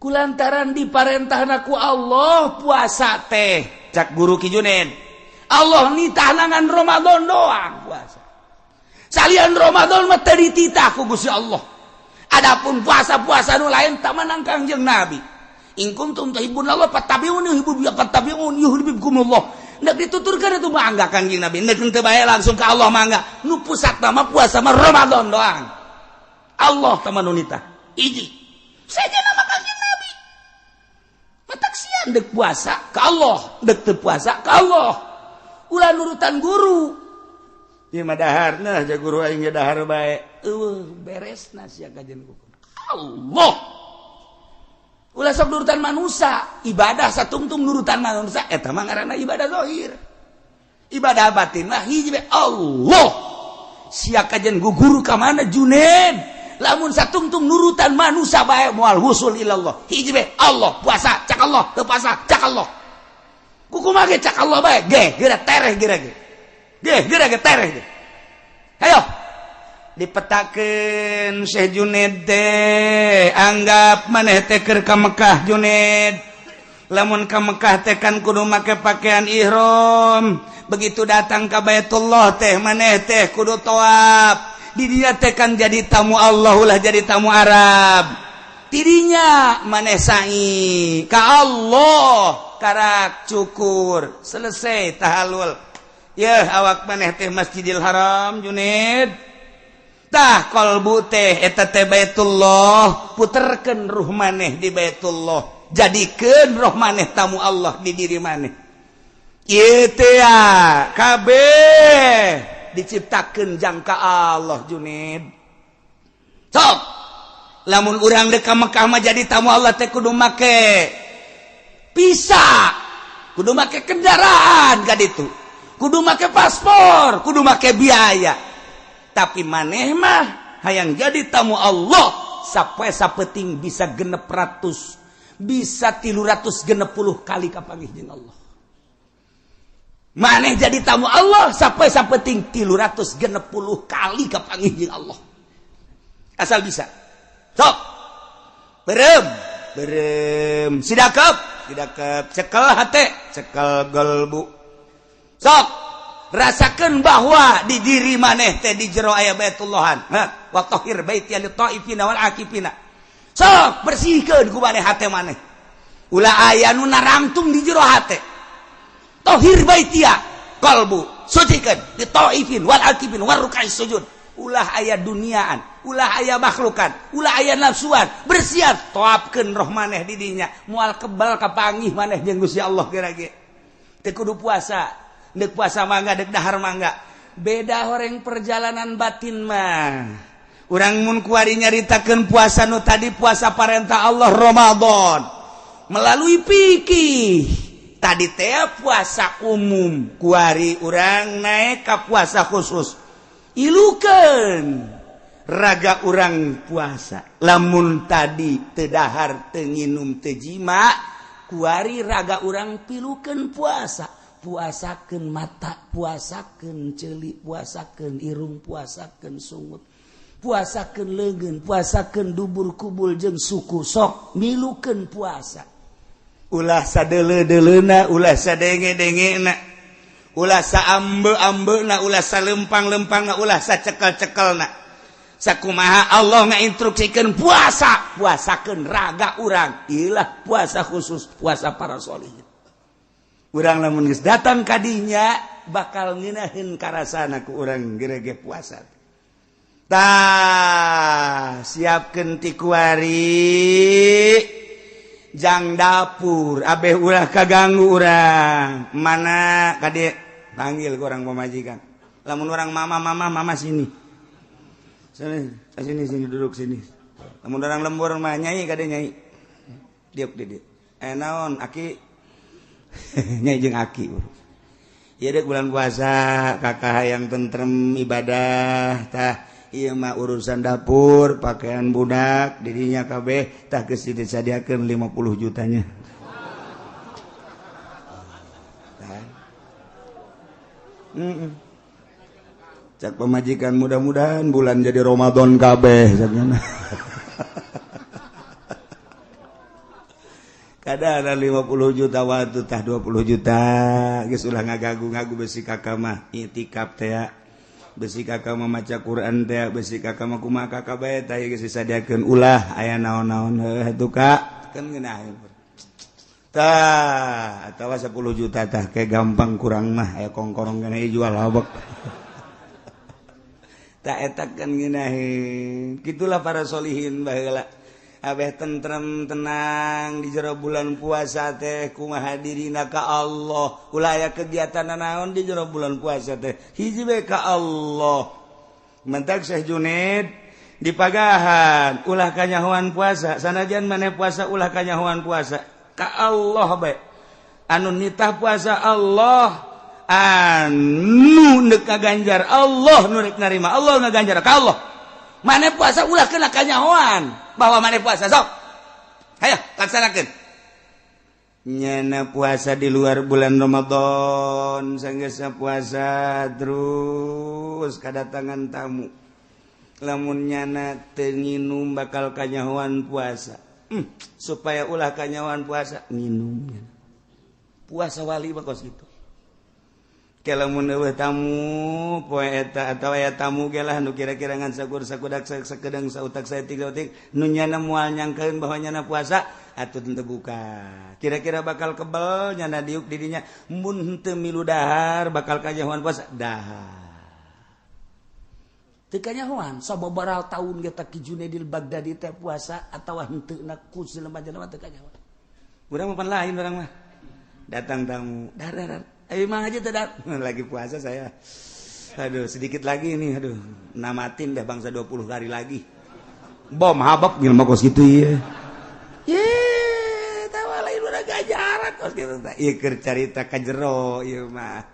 kulantaran diparentahna ku Allah puasa teh cak guru Ki Junaid Allah nitahna ngan Ramadan doang puasa salian Ramadan mah teu dititah ku Gusti Allah. Adapun puasa-puasa nu lain tak menang Kangjeng Nabi. In kuntum tuhibbunallah fattabi'uni fattabi'uni yuhibbukumullah. Nek dituturkeun itu mangga Kangjeng Nabi, nek teu bae langsung ka Allah mangga. Nu pusat mah puasa mah Ramadan doang. Allah teman nitah. Iji saja nama Kangjeng Nabi matak sian dek puasa ke Allah dek teu puasa ke Allah ulah nurutan guru ieu mah dahar nah ja guru aing ge dahar bae eueuh beresna sia kajian hukum Allah ulah sok nurutan manusia ibadah satungtung nurutan manusia eta mah ngaranna ibadah zahir ibadah batin mah hiji bae Allah sia kajian guru ka mana Junaid lamun satungtung nurutan manusia bae moal wusul ilallah hiji bae Allah puasa cak Allah teu puasa cak Allah kumaha ge cak Allah bae ge geura tereh geura ge ge geura ge tereh ge. Hayo dipetakeun Syekh Junaid teh anggap maneh teh keur ka Mekah Junaid lamun ka Mekah teh kan kudu make pakaian ihram begitu datang ka Baitullah teh maneh teh kudu tawaf di dia teh kan jadi tamu Allah ulah jadi tamu Arab tidinya maneh sa'i ka Allah karak cukur selesai tahalul ya awak maneh teh Masjidil Haram Junaid tah kolbu teh eta teh Baitullah puterkeun ruh maneh di Baitullah jadikeun roh maneh tamu Allah di diri maneh ieu teh kabeh diciptakan jangka Allah Junaid sok lamun urang dek ka Mekah mah jadi tamu Allah teh kudu make visa kudu make kendaraan ka ditu kudu make paspor kudu make biaya tapi maneh mah hayang jadi tamu Allah sapoe sapeting bisa 600 bisa 360 kali kapanggih jeung Allah. Maneh jadi tamu Allah sampai sapeting 360 kali kapanggih jeung Allah. Asal bisa. Sok. Berem, berem. Sidakep, sidakep. Cekel hate, cekel gelbu. Sok. Rasakeun bahwa di diri maneh teh di jero aya Baitullahan. Ha, wa tahhir baiti lit taifina wal akifina. Sok bersihkeun ku maneh hate maneh. Ulah aya nu narangtung di jero hate. Tohir baitia kalbu sucikan di taifin wal akifin war rukai sujud ulah aya duniaan ulah aya makhlukan ulah aya nafsuan bersiap toapkeun roh maneh di dinya moal kebal kapanggih maneh jeung Gusti Allah geura ge teu kudu puasa deuk puasa mangga deuk dahar mangga beda horeng perjalanan batin mah urang mun kuari nyaritakeun puasa nu tadi puasa parentah Allah Ramadan melalui fikih tadi teh puasa umum kuari urang naik ka puasa khusus ilukeun raga urang puasa lamun tadi teu dahar teu nginum teu jima kuari raga urang pilukeun puasa puasakeun mata puasakeun ceuli puasakeun irung puasakeun sungut puasakeun leungeun puasakeun dubur kubul jeung suku sok milukeun puasa ulah sadele-delena ulah sadenge-dengena ulah saambe-ambena ulah salempang-lempangna ulah sacekel-cekelna sakumaha Allah ngainstruksikeun puasa puasakeun raga urang ilah puasa khusus puasa para sholihin urang lamun geus datang ka dinya bakal ngeunaheun karasana ku urang gerege puasa tah siapkeun ti kuari jang dapur abeh ulah kaganggu urang mana kade panggil ke orang pemajikan lamun orang mama mama mama sini sini sini sini duduk sini. Lamun orang lembur mah nyai kade nyai. Diuk di dieu. Eh naon aki? Nyai jeung aki. Ieu deuk bulan puasa kakak hayang tentrem ibadah tah ieu mah urusan dapur, pakaian budak dirinya kabeh tah geus disadiakeun 50 jutanya. Tah. Cak pemajikan mudah-mudahan bulan jadi Ramadan kabeh caknya. Kada ada 50 juta waktu tah 20 juta geus ulah ngagagu-ngagu besi kakak mah itikaf teh besi kakak mah maca Quran teh besi kakak mah kumaha kakak bae tah geus disadiakeun ulah aya naon-naon heuh atuh kak kan ngeunah tah atawa 10 juta tah kayak gampang kurang mah aya kongkorong kana jual habek tak eta kan ngeunaheun kitulah para solihin baheula abeh tentrem tenang di jero bulan puasa teh kumaha dirina ka Allah ulah aya kegiatan naon di jero bulan puasa teh hiji bae ka Allah mentak Syekh Junaid dipagahan ulah kanyahoan puasa sanajan maneh puasa ulah kanyahoan puasa ka Allah bae anu nitah puasa Allah anu neuk kaganjar Allah nu rek narima Allah ngaganjar ka Allah maneh puasa ulah kena kanyahoan bahwa maneh puasa sok hayo laksanakeun nyana puasa di luar bulan Ramadan sanggeusna puasa terus kadatangan tamu lamun nyana teu nginum bakal kanyahoan puasa supaya ulah kanyahoan puasa nginum puasa wali mah kos kitu kalau mun eueuh tamu poe eta atawa aya tamu ge lah nu kira-kira ngan sakur sakudak sakedeng sautak saeutik-sautik nu nyana moal nyangkeun bahwa nyana puasa atuh teu buka kira-kira bakal kebel nyana diuk di dinya mun henteu milu dahar bakal kanyahoan puasa dahar teu kanyahoan sababaraha taun ge teh Ki Junaidil Baghdadi teh puasa atawa henteu na ku jelema-jelema teu kanyahoan urang mah pan lain urang mah datang tamu dar dar emang aja tidak lagi puasa saya. Aduh, sedikit lagi ini, aduh, namatin dah bangsa 20 hari lagi. Bom habab ngilma kos gitu ieu. Ye, tawa lain urang gajaran kos kitu teh. Ieu keur carita ka jero ieu mah.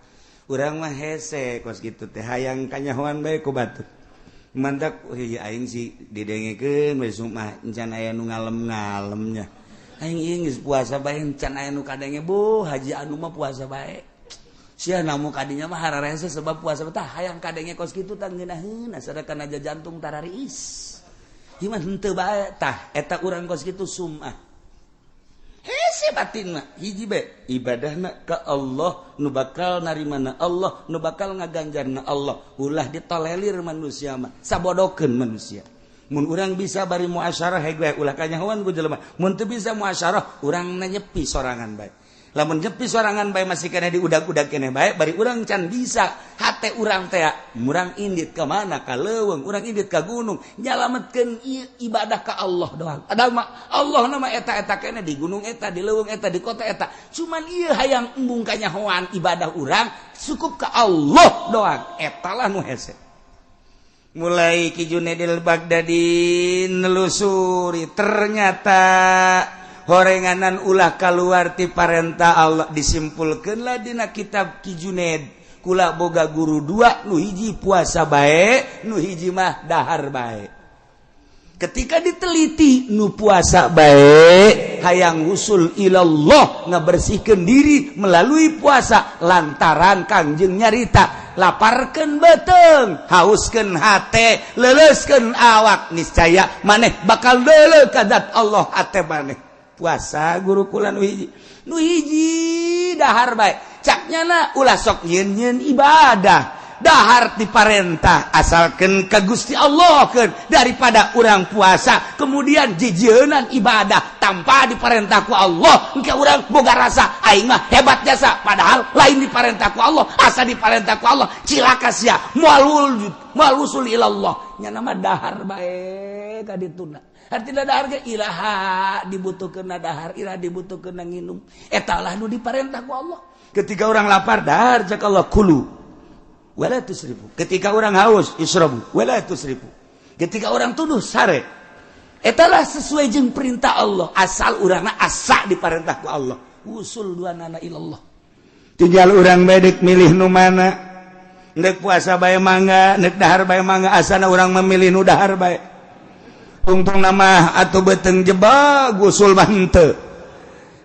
Urang mah hese kos kitu teh hayang kanyahoan bae ku batur. Mantak ieu aing sih didengekeun we mah encan aya nu ngalem-ngalemnya. Aing ieu geus puasa bae encan aya nu kadenge bu haji anu mah puasa bae. Sia namu kadinya mah hararese sebab puasa tah hayang kadenge kos kitu tah ngeunaheun asana aja jantung tarariis. Ieu mah henteu bae tah eta urang kos kitu sumah. Hese batin mah hiji bae ibadahna ka Allah nu bakal narimana Allah nu bakal ngaganjarna Allah ulah ditolelir manusia mah sabodokeun manusia. Mun urang bisa bari muasyarah hege ulah kanyahoan ku jelema mun teu bisa muasyarah urang nyepi sorangan bae. Lamun nyepi sorangan bae masih kena diudag-udag keneh bae bari urang can bisa hate urang teh murang indit ka mana ka leuweung urang indit ka gunung nyalametkeun ibadah ka Allah doang padahal mah Allah nama eta-eta keneh di gunung eta di leuweung eta di kota eta cuman ieu hayang embung kanyahoan ibadah urang cukup ka Allah doang eta lah nu hese mulai Ki Junaidil Baghdadi nelusuri ternyata horenganan ulah kaluar ti parentah Allah disimpulkeunlah dina kitab Ki Junaid kula boga guru dua nu hiji puasa bae nu hiji mah dahar bae ketika diteliti nu puasa bae hayang usul ilallah ngabersihkeun diri melalui puasa lantaran Kangjeng nyarita laparkeun beuteung hauskeun hate leuleuskeun awak niscaya maneh bakal deuleu ka zat Allah hate maneh puasa guru kula nu hiji dahar bae cak nyana ulah sok nyeun-nyeun ibadah dahar diparentah asalkeun ka Gusti Allah keun daripada urang puasa kemudian jijieunnan ibadah tanpa diparentah ku Allah engke urang boga rasa aing mah hebat jasa padahal lain diparentah ku Allah asa diparentah ku Allah cilaka sia moal moal usul ilallah nyana mah dahar bae ka dituna artinya dahar ge ilaha dibutuhkeun dahar ilaha dibutuhkeun nginum eta lah nu diparentah ku Allah ketika orang lapar dahar cak Allah kulu wala tusrifu ketika orang haus israbu wala tusrifu ketika orang tuduh sare Etalah sesuai jeung perintah Allah, asal urangna asa diparentah ku Allah. Usul dua nana ilallah. Tinggal urang bedek milih nu mana. Nek puasa bae mangga, nek dahar bae mangga, asana urang memilih nu dahar bae. Tungtung nama atau beteng jebak gusul mah henteu.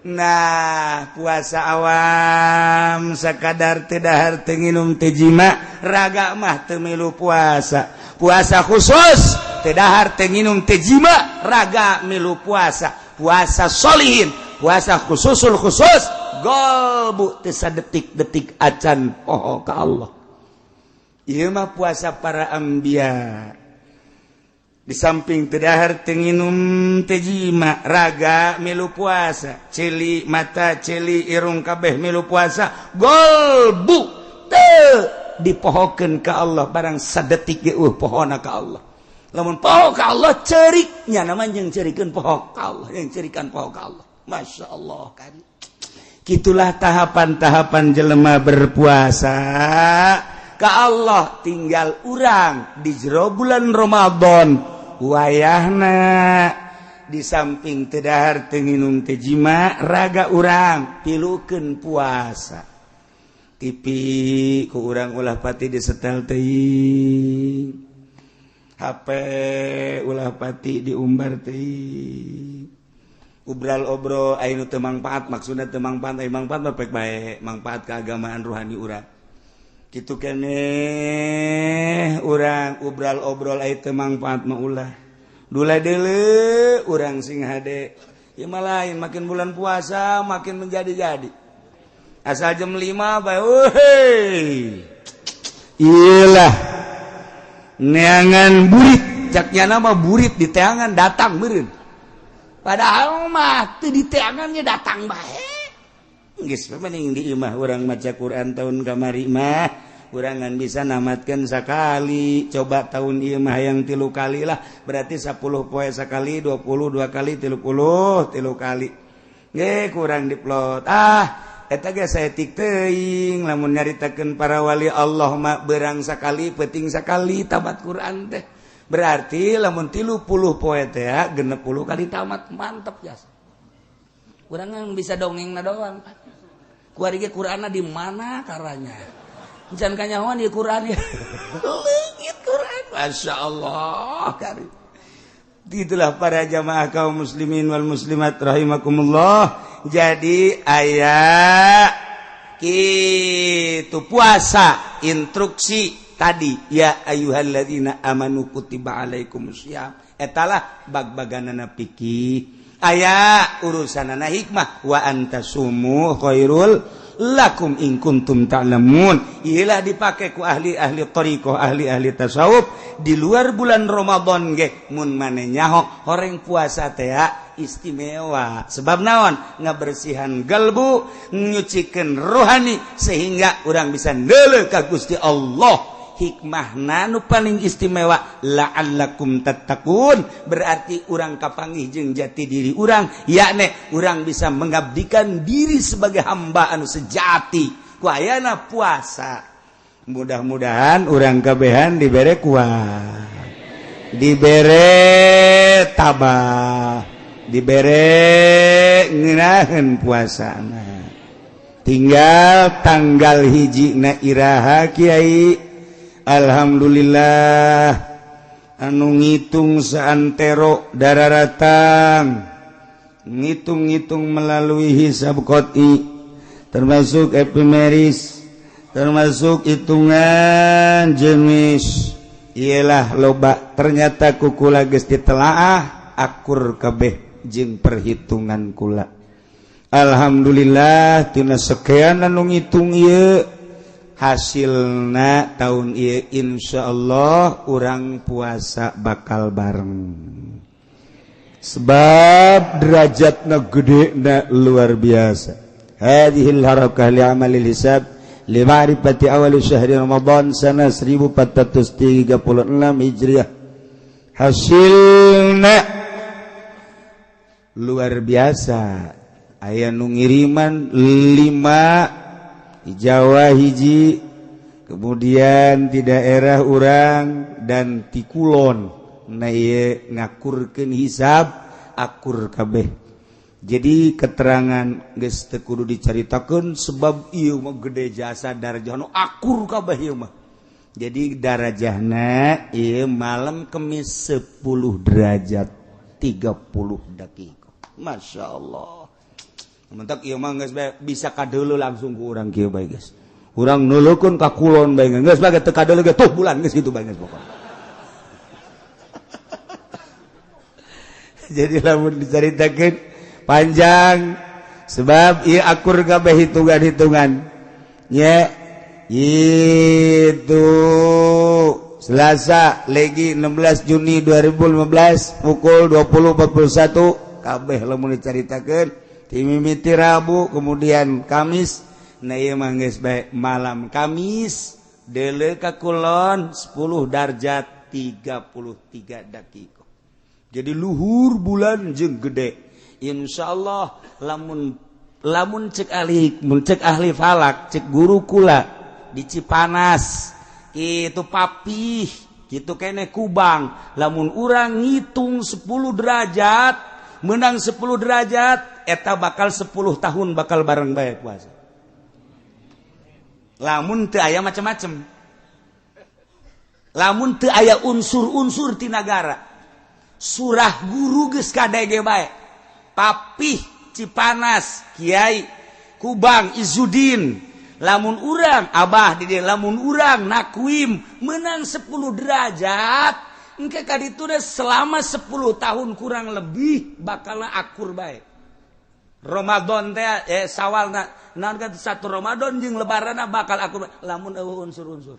Nah, puasa awam sakadar teu dahar teu nginum teu jima, raga mah teu milu puasa. Puasa khusus teu dahar teu nginum teu jima, raga milu puasa. Puasa solihin, puasa khususul khusus, golbu teu sadetik-detik acan poho ka Allah. Ieu mah puasa para anbiya. Di samping teu dahar teu nginum teu jima, raga milu puasa, ceuli mata ceuli irung kabeh milu puasa, golbu teu dipohokeun ka Allah barang sadetik ge pohona ka Allah. Lamun poho ka Allah ceuriknya nama jeung ceurikeun poho ka Allah, yang ceurikan poho ka Allah. Masya Allah kan. Gitulah tahapan-tahapan jelema berpuasa ka Allah. Tinggal urang di jero bulan Ramadan wayahna di samping teu dahar teu nginum teu jima, raga urang pilukeun puasa. TV ku urang ulah pati disetel teuing, HP ulah pati diumbar teuing, ubral obrol aya nu teu mangpaat, maksudna teu mangpaat, aya mangpaat mah pek bae, mangpaat keagamaan ruhani urang. Kitu keneh urang ubral obrol aya teu mangpaat mah ulah. Dula deuleu urang sing hade. Ieu mah lain, makin bulan puasa makin menjadi-jadi. Asal jam 5 bae euy. Iyalah. Neangan burit, caknya nama burit di teangan datang meureun. Padahal mah teu di teangannya datang bae. Geus mending di imah urang maca Quran. Tahun kamari mah kurangan bisa namatkan sekali, coba tahun ieu mah yang 3 kali lah, berarti 10 poe sekali, 22 kali, 33 kali ge kurang diplot. Ah, eta ge saeutik teuing lamun nyaritakeun para wali Allah mah berang sekali peuting sekali tamat Quran teh, berarti lamun 30 poe teh 60 kali tamat. Mantep jas urang bisa dongeng na doang. Kuari ge Qur'anna di mana karanya? Can kanyahoan di Qur'an ya. Leungit Qur'an. Masya Allah. Kari. Itulah para jamaah kaum muslimin wal muslimat rahimakumullah. Jadi aya kitu puasa instruksi tadi, ya ayyuhalladzina amanu kutiba alaikumusiyam. Etalah bag-baganana fikih. Aya urusanana hikmah, wa antasumu khairul lakum in kuntum ta'lamun. Iyalah dipake ku ahli-ahli thariqah, ahli-ahli tasawuf di luar bulan Ramadan ge mun mane nyaho horeng puasa teh istimewa. Sebab naon? Ngabersihan galbu, nyucikeun rohani sehingga urang bisa neuleuh ka Gusti Allah. Hikmahna nu paling istimewa la'allakum tattaqun, berarti urang kapanggih jeung jati diri urang, yakni urang bisa mengabdikan diri sebagai hamba anu sejati ku ayana puasa. Mudah-mudahan urang kabehan dibere kuat, dibere tabah, dibere ngeunaheun puasana. Tinggal tanggal 1 na iraha kiai? Alhamdulillah anu ngitung saantero dararatang, ngitung-ngitung melalui hisab qot'i, termasuk epimeris, termasuk hitungan jenis ialah loba, ternyata kukula geus ditelaah akur kabeh jeung perhitungan kula. Alhamdulillah tina sekian anu ngitung ieu hasilna tahun ieu insyaallah urang puasa bakal bareng, sebab derajatna gede na luar biasa. Hadhil harakah li amalil hisab li ma'rifati awal syahri Ramadan sana 1436 Hijriah, hasilna luar biasa. Aya nu ngiriman 5 di Jawa hiji, kemudian di daerah urang dan di Kulon. Nah, ieu ngakurkeun hisab akur kabeh. Jadi keterangan geus teu kudu dicaritakeun sebab ieu mah gede jasa darajah nu akur kabeh ieu mah. Jadi darajahna ieu malam Kemis 10 derajat 30 detik. Masya Allah. Mentak ieu mah geus bisa kadeuleu langsung ku urang kieu bae geus. Urang nulukeun ka kulon bae geus bae teu kadeuleu ge tuh bulan geus kitu bae geus pokona. Jadi lamun dicaritakeun panjang sebab ieu akur kabeh hitungan-hitungan. Nya itu Selasa legi 16 Juni 2015 pukul 20.41 kabeh lamun dicaritakeun timimiti Rabu kemudian Kamis. Nah ieu mah geus bae malam Kamis deuleu ka kulon 10 derajat 33 detik. Jadi luhur bulan jeung gede. Insyaallah lamun lamun cek ahli mun cek ahli falak cek guru kula di Cipanas itu papih gitu kene Kubang lamun urang ngitung 10 derajat menang 10 derajat eta bakal 10 tahun bakal bareng bae puasa. Lamun teu aya macem-macem. Lamun teu aya unsur-unsur ti nagara. Surah guru geus kadege bae. Papih Cipanas Kiai Kubang Izudin lamun urang abah di dieu lamun urang nakuim menang 10 derajat engke ka ditu selama 10 tahun kurang lebih bakal akur bae. Ramadan teh sawalna naon kan satu Ramadan jeung lebaranna bakal akur lamun eueuh unsur-unsur.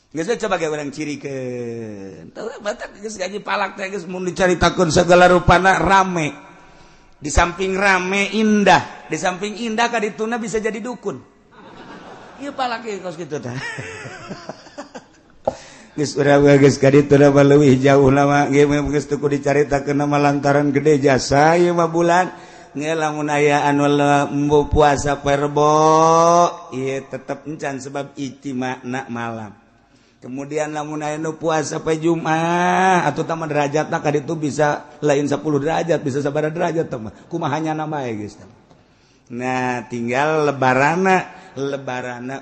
Geus coba ge urang cirikeun. Teu batak geus gaji palak teh geus mun dicaritakeun segala rupana rame. Di samping rame indah, di samping indah ka dituna bisa jadi dukun. Ieu palak ieu kos kitu tah. Geus urang geus ka dituna mah leuwih jauh lama ge geus teu kudu dicaritakeun mah lantaran gede jasa ieu mah bulan. Nge lamun aya anu embo puasa perbo ieu tetep encan sebab ijtima'na malam. Kemudian lamun aya nu puasa poe Jumat atuh tah mah derajatna ka ditu bisa lain 10 derajat bisa sabaraha derajat tah mah kumaha nyana bae geus. Nah tinggal lebarana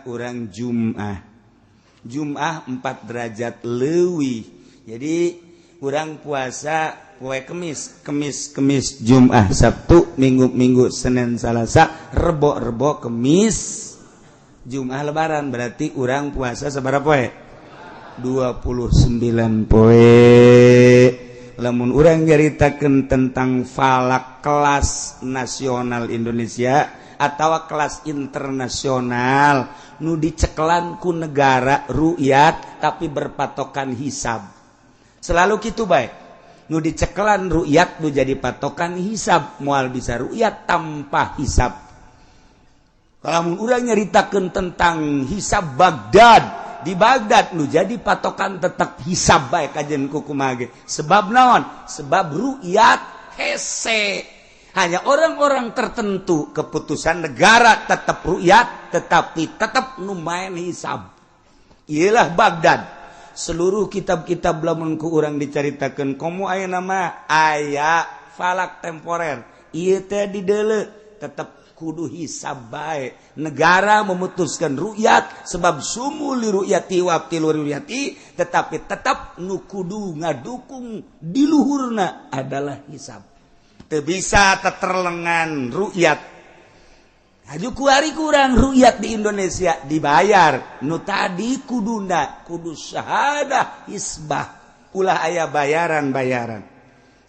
urang Jumat. Jumat 4 derajat leuwih. Jadi urang puasa poe Kemis, Kemis, Kemis, Jumat, Sabtu, Minggu, Minggu, Senin, Salasa, Rebo, Rebo, Kemis, Jumat lebaran berarti urang puasa sabaraha poe? 29 poe. Lamun urang nyaritakeun tentang falak kelas nasional Indonesia atau kelas internasional nu dicekelan ku negara rukyat tapi berpatokan hisab. Selalu kitu bae. Nu dicekelan rukyat nu jadi patokan hisab, moal bisa rukyat tanpa hisab. Lamun urang nyaritakeun tentang hisab Baghdad, di Baghdad nu jadi patokan tetap hisab bae kajen kukumaha ge. Sebab naon? Sebab rukyat hese. Hanya orang-orang tertentu keputusan negara tetap rukyat tetapi tetap nu main hisab. Iyalah Baghdad. Seluruh kitab-kitab lamun ku urang dicaritakeun komo aya nama aya falak temporer. Ieu teh dideuleu tetep kudu hisab bae. Negara memutuskan rukyat sebab sumu li rukyati wa abtilu rukyati tetapi tetap nu kudu ngadukung di luhurna adalah hisab. Teu bisa teterlengan rukyat. Haju kuari kurang rukyat di Indonesia dibayar. Nu tadi kuduna kudu syahadah hisbah. Ulah aya bayaran-bayaran.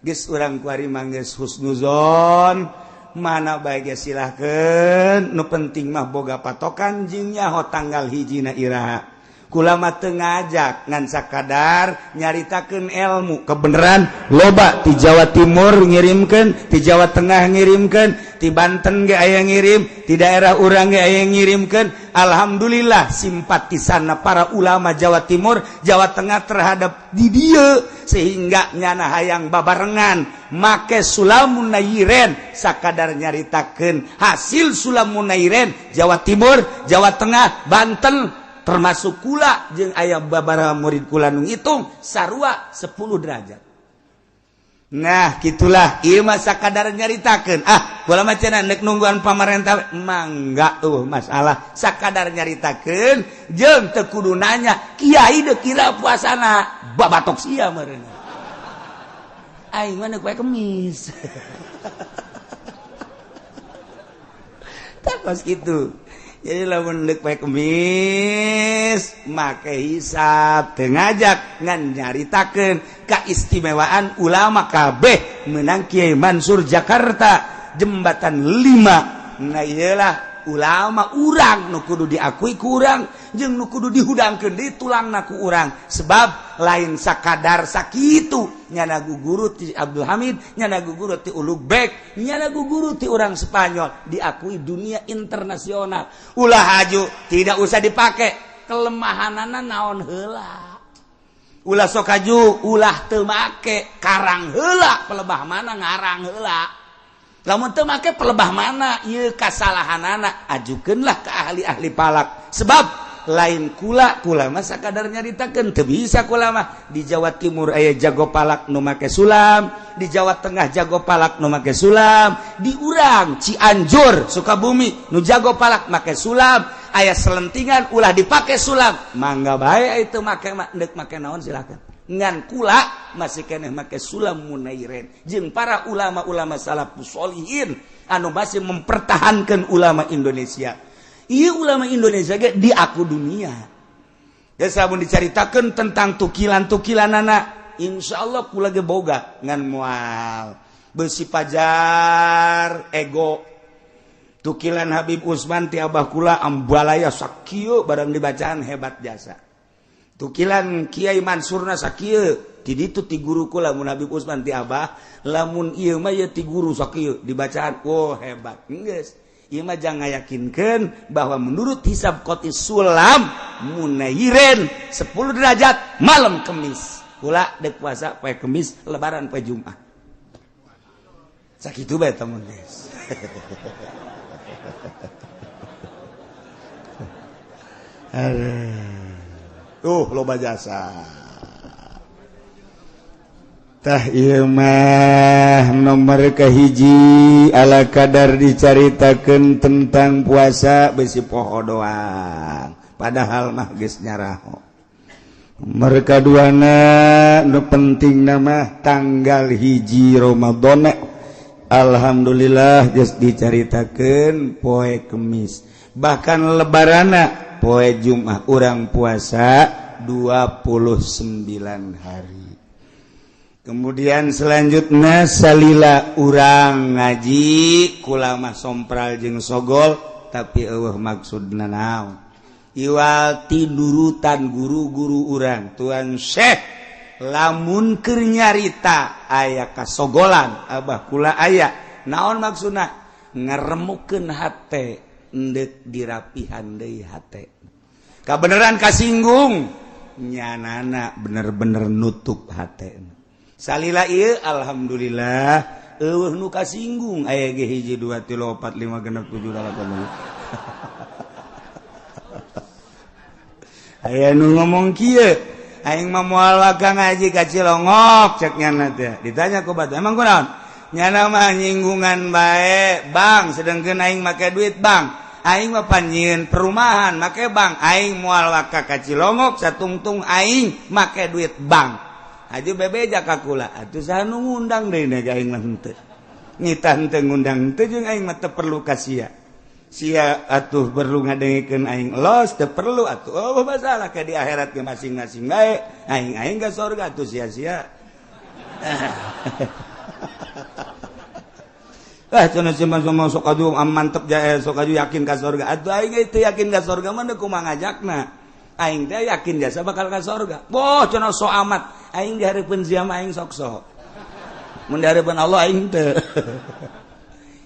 Geus urang kuari mah geus husnuzon. Mana bae ge silahkeun, nu penting mah boga patokan jeung nyaho tanggal hijina iraha. Kula mah teu ngajak ngan sakadar nyaritakeun ilmu kebenaran loba ti Jawa Timur ngirimkeun, ti Jawa Tengah ngirimkeun, ti Banten ge aya ngirim, ti daerah urang ge aya ngirimkeun. Alhamdulillah simpatisanna para ulama Jawa Timur, Jawa Tengah terhadap di dieu sehingga nyana hayang babarengan make Sulamun Nairen sakadar nyaritakeun hasil Sulamun Nairen Jawa Timur, Jawa Tengah, Banten Termasuk kula jeung aya babaraha murid kula nu ngitung sarua 10 derajat. Nah, gitulah ieu mah sakadar nyaritakeun. Ah, kula mah cenah nek nungguan pamarentah mangga eueuh masalah sakadar nyaritakeun jeung teu kudu nanya kiai deuk kira puasana babatok sia meureun. Aing mah neuk poe Kemis. Tah kos kitu. Jadi lamun deuk poe Kemis make hisab teu ngajak ngan nyaritakeun kaistimewaan ulama kabeh menang Kiai Mansur Jakarta jembatan 5. Nah iyalah ulama urang nu kudu diakui ku urang jeung nu kudu dihudangkeun deui tulangna ku urang sebab lain sakadar sakitu nyana guru ti Abdul Hamid, nyana guru ti Ulugbek, nyana guru ti urang Spanyol diakui dunia internasional. Ulah haju tidak usah dipake kelemahanana naon heula. Ulah sok haju ulah teu make karang heula pelebah mana ngarang heula. Lamun teu make pelebah mana ieu kasalahanana ajukeunlah ke ahli-ahli palak. Sebab lain kula kula mah sakadar nyaritakeun teu bisa kula mah. Di Jawa Timur aya jago palak nu make sulam, di Jawa Tengah jago palak nu make sulam, di urang Cianjur Sukabumi nu jago palak make sulam, aya selentingan ulah dipake sulam, mangga bae itu make deuk make naon silakan. Ngan kula masih keneh make sulam munairen jeung para ulama-ulama salafus sholihin anu masih mempertahankan ulama Indonesia. Ieu ulama Indonesia ge diaku dunia. Geus lamun dicaritakeun tentang tukilan-tukilanana, insyaallah kula ge boga ngan moal beusi pajar ego. Tukilan Habib Usman ti abah kula ambalaya sakieu barang dibacaan hebat jasa. Tukilan Kiai Mansurna sakieu ti ditu ti guru kula mun Habib Usman ti abah lamun ieu mah ieu ti guru sakieu dibacaan oh hebat. Geus ieu mah jangan ngayakinkeun bahwa menurut hisab qoti sulam munairen 10 derajat malam Kemis. Kula deuk puasa poe Kemis lebaran poe Jumat. Sakitu bae temen geus. Tuh loba jasa. Tah ieu mah nomor kahiji ala kadar dicaritakeun tentang puasa besi poho doang padahal mah geus nyaraho. Nomor kaduana nu penting mah tanggal 1 Ramadan. Alhamdulillah geus dicaritakeun poe Kemis. Bahkan lebarana poe Jumat urang puasa 29 hari. Kemudian selanjutnya salila urang ngaji kula mah sompral jeung sogol tapi eueuh maksudna naon. Iwal tidurutan guru-guru urang Tuan Syekh lamun keur nyarita aya kasogolan abah kula aya naon maksudna ngaremukeun hate endek dirapihan deui hate. Kabeneran kasinggung nyanana bener-bener nutup hate. Salila ieu alhamdulillah eueuh nu kasinggung aya ge 1 2 3 4 5 6 7 8. Aya nu ngomong kieu aing mah moal waka ngaji ka Cilongok cek nyana teh. Ditanya ku batur emang kunaon? Nyana mah nyinggungan bae bang sedengkeun aing make duit bang. Aing mah panjieun perumahan make bang. Aing moal waka ka Cilongok satungtung aing make duit bang. Haji bebeja ka kula atuh saha nu ngundang deui na aing mah henteu. Nitah henteu ngundang henteu jeung aing mah teu perlu ka sia. Sia atuh perlu ngadengekeun aing los teu perlu atuh. Oh masalah ka di akhirat ge masing-masing bae. Aing-aing ka surga atuh sia-sia. Ah cenah si mah sok aju mantep jae sok aju yakin ka surga. Atuh aing teu yakin ka surga mah kumaha ngajakna. Aing teh yakin jasa bakal ka surga. Boh cenah sok amat. Aing dihareupeun sia mah aing sok sok. Mun dihareupeun Allah aing teu.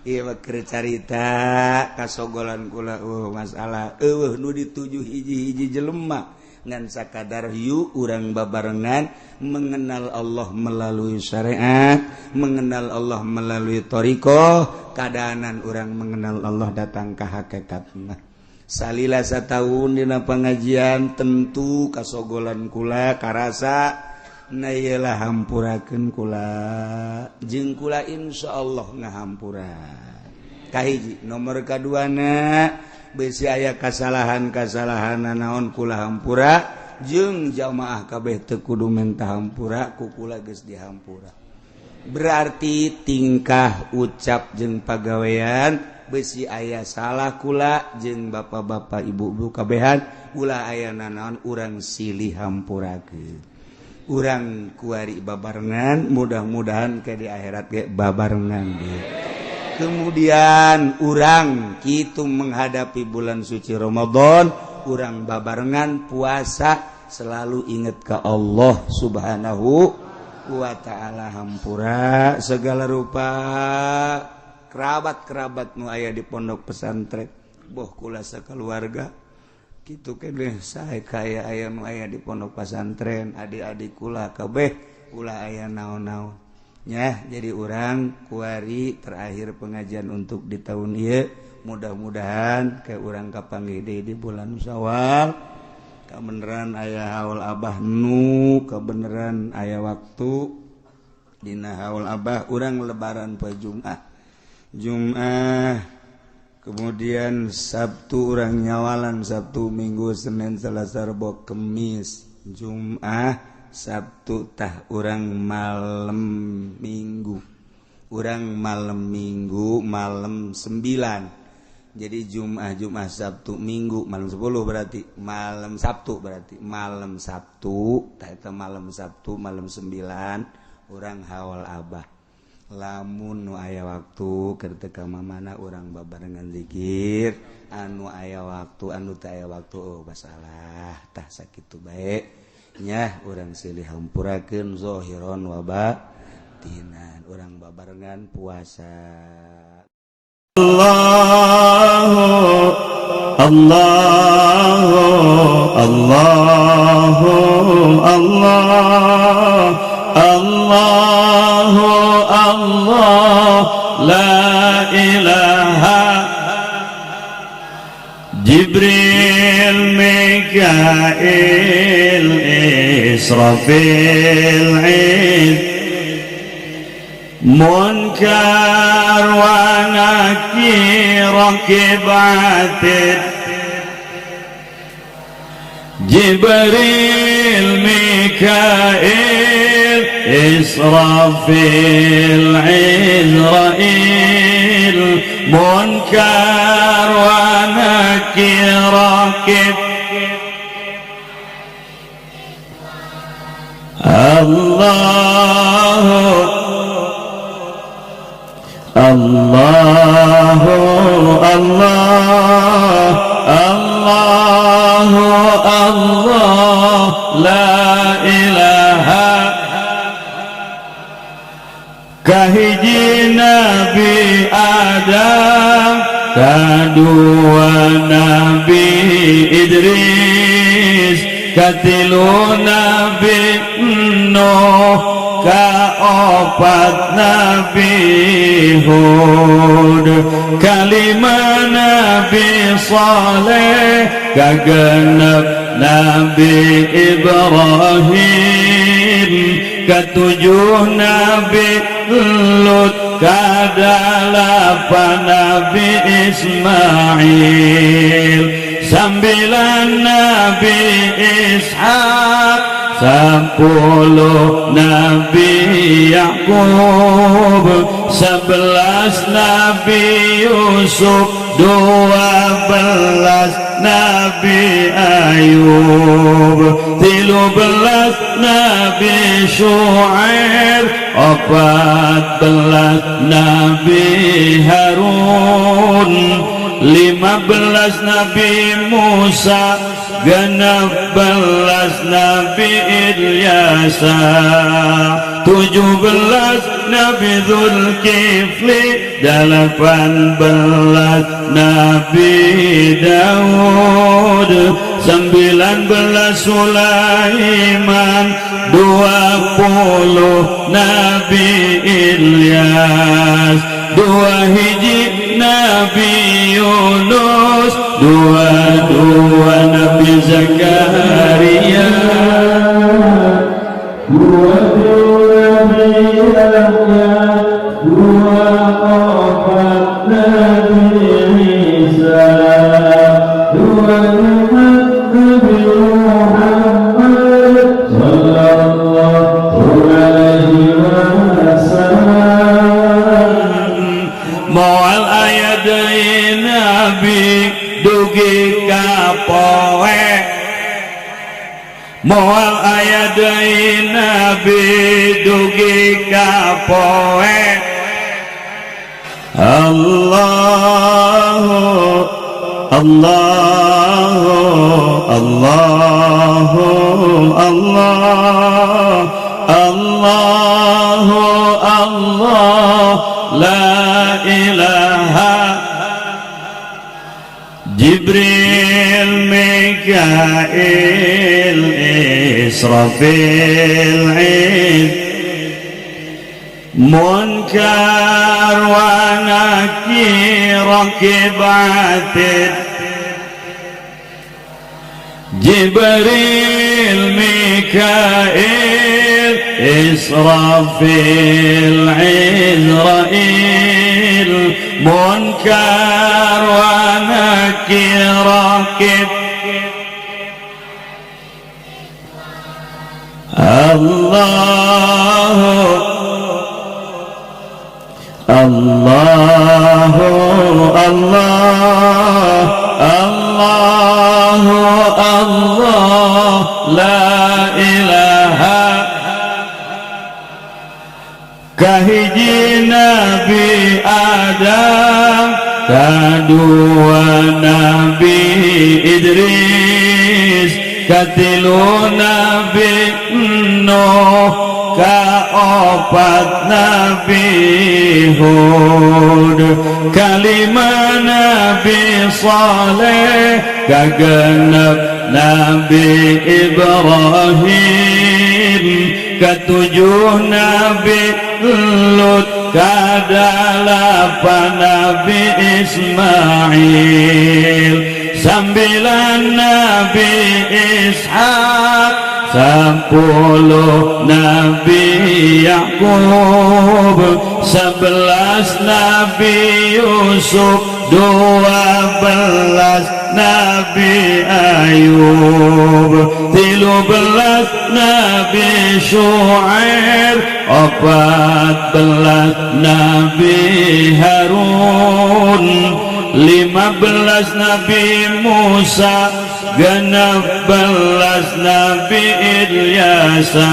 Ieu mah keur carita kasogolan kula masalah eueuh nu dituju hiji-hiji jelema ngan sakadar yuk urang babarengan mengenal Allah melalui syariat, mengenal Allah melalui thariqah, kadaanan urang mengenal Allah datang ka hakikatna. Salila satahun dina pengajian, tentu kasogolan kula karasa. Na iyalah, hampurakeun kula jeung kula insya Allah ngahampura. Kahiji, nomor kaduana, besi aya kasalahan-kasalahan naon kula hampura jeung jamaah kabeh teu kudu menta hampura ku kula, geus dihampura. Berarti tingkah ucap jeung pagawean besi aya salah kula jeung bapak-bapak, ibu-ibu kabehan, ulah aya nanaon, urang silih hampurakeun. Urang kuari babarengan, mudah-mudahan ke di akhirat ge babarengan ge. Kemudian urang kitu menghadapi bulan suci Ramadan, urang babarengan puasa, selalu ingat ke Allah Subhanahu wa Ta'ala. Hampura segala rupa kerabat-kerabat nu aya di pondok pesantren, boh kula sakeluarga kitu keneh sae kaya aya nu aya di pondok pesantren, adik-adik kula kabeh, ulah aya naon-naon ya. Jadi urang kuari terakhir pengajian untuk di tahun ieu, mudah-mudahan ke urang kapanggih deui di bulan Syawal. Kebenaran aya haul Abah, nu kebenaran aya waktu dina haul Abah. Urang lebaran poe Jumat, Jumat kemudian Sabtu urang nyawalan, Sabtu, Minggu, Senin, Selasa, Rebo, Kemis, Jumat, Sabtu. Tah, urang malam Minggu, urang malam Minggu malam 9. Jadi Jumat, Jumat, Sabtu, Minggu malam 10, berarti malam Sabtu, berarti malam Sabtu. Tah, eta malam Sabtu malam 9 urang haul Abah. Lamun nu aya waktu ketika mana urang babarengan zikir, anu aya waktu, anu teu aya waktu, oh masalah. Tah, sakitu bae nya. Urang silih hampurakeun zahiron wa batinan, urang babarengan puasa.
Allah Allah Allah Allah Allah Allah la ilaha. Jibril, Mikail, Israfil, Munkar wa Nakir, Raqib, Atid. Jibril, Mikail, Israfil, Izrail, Munkar wa Nakir, Raqib. Allah Allah Allah Allah Allah la ilaha. Kahiji Nabi Adam, kadua Nabi Idris, katilu Nabi Nuh, kaopat Nabi Hud, kalima Nabi Saleh, kagenep Nabi Ibrahim, ketujuh Nabi Lut, kadalapan Nabi Ismail, sambilan Nabi Ishak, 10 Nabi Yakub, 11 Nabi Yusuf, 12 Nabi Ayub, 13 Nabi Shu'aib, 14 Nabi Harun, 15 Nabi Musa, 16 Nabi Ilyasa, 17 Nabi Zulkifli, 18 Nabi Daud, 19 Sulaiman, 20 Nabi Ilyas, 21 Nabi Yunus. 22 Nabi Zakaria, 23 Nabi Yahya, 24 Nabi Isa, 25 Nabi Muhammad sallallahu alaihi wasallam. Moal aya deui nabi dugi ka poe, moal aya deui nabi dugi ka poe. Allahu Allahu Allahu Allah Allahu Allah la ilaha. Jibril, Mikail, Israfil, Munkar wa Nakir, Raqib, Atid. Jibril, Mikail, Israfil, Izrail, Munkar wa Nakir, Raqib. Allahu Allahu Allah Allahu Allah la ilaha. Kahiji Nabi Adam, kadua Nabi Idris, katilu Nabi Nuh, kaopat Nabi Hud, kalima Nabi Saleh, kagenep Nabi Ibrahim, ketujuh Nabi Lut, kadalapan Nabi Ismail, 9 Nabi Ishak, 10 Nabi Yakub, 11 Nabi Yusuf, 12 Nabi Ayub, 13 Nabi Shu'aib, 14 Nabi Harun, 15 Nabi Musa, 16 Nabi Ilyasa,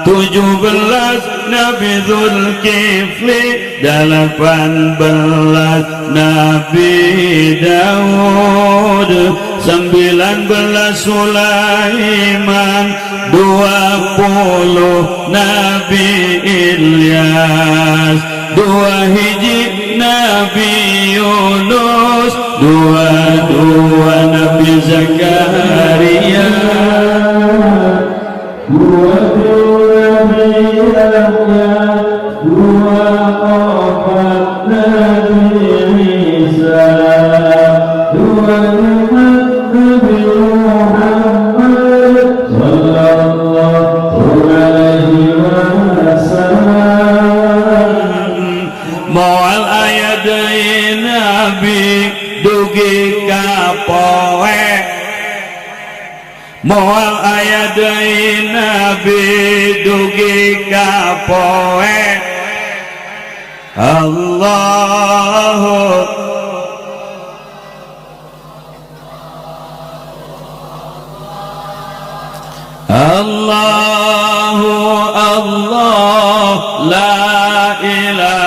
17 Nabi Zulkifli, 18 Nabi Daud, 19 Sulaiman, 20 Nabi Ilyas, 2 hiji Nabi Yunus, 22 Nabi Zakaria,
23 Nabi Yahya, 24 Nabi Isa, 25 Nabi Muhammad sallallahu alaihi wasallam.
Moal aya deui nabi dugi ka poe, moal aya deui nabi dugi ka poe. Allahu Allahu Allah la ilaha.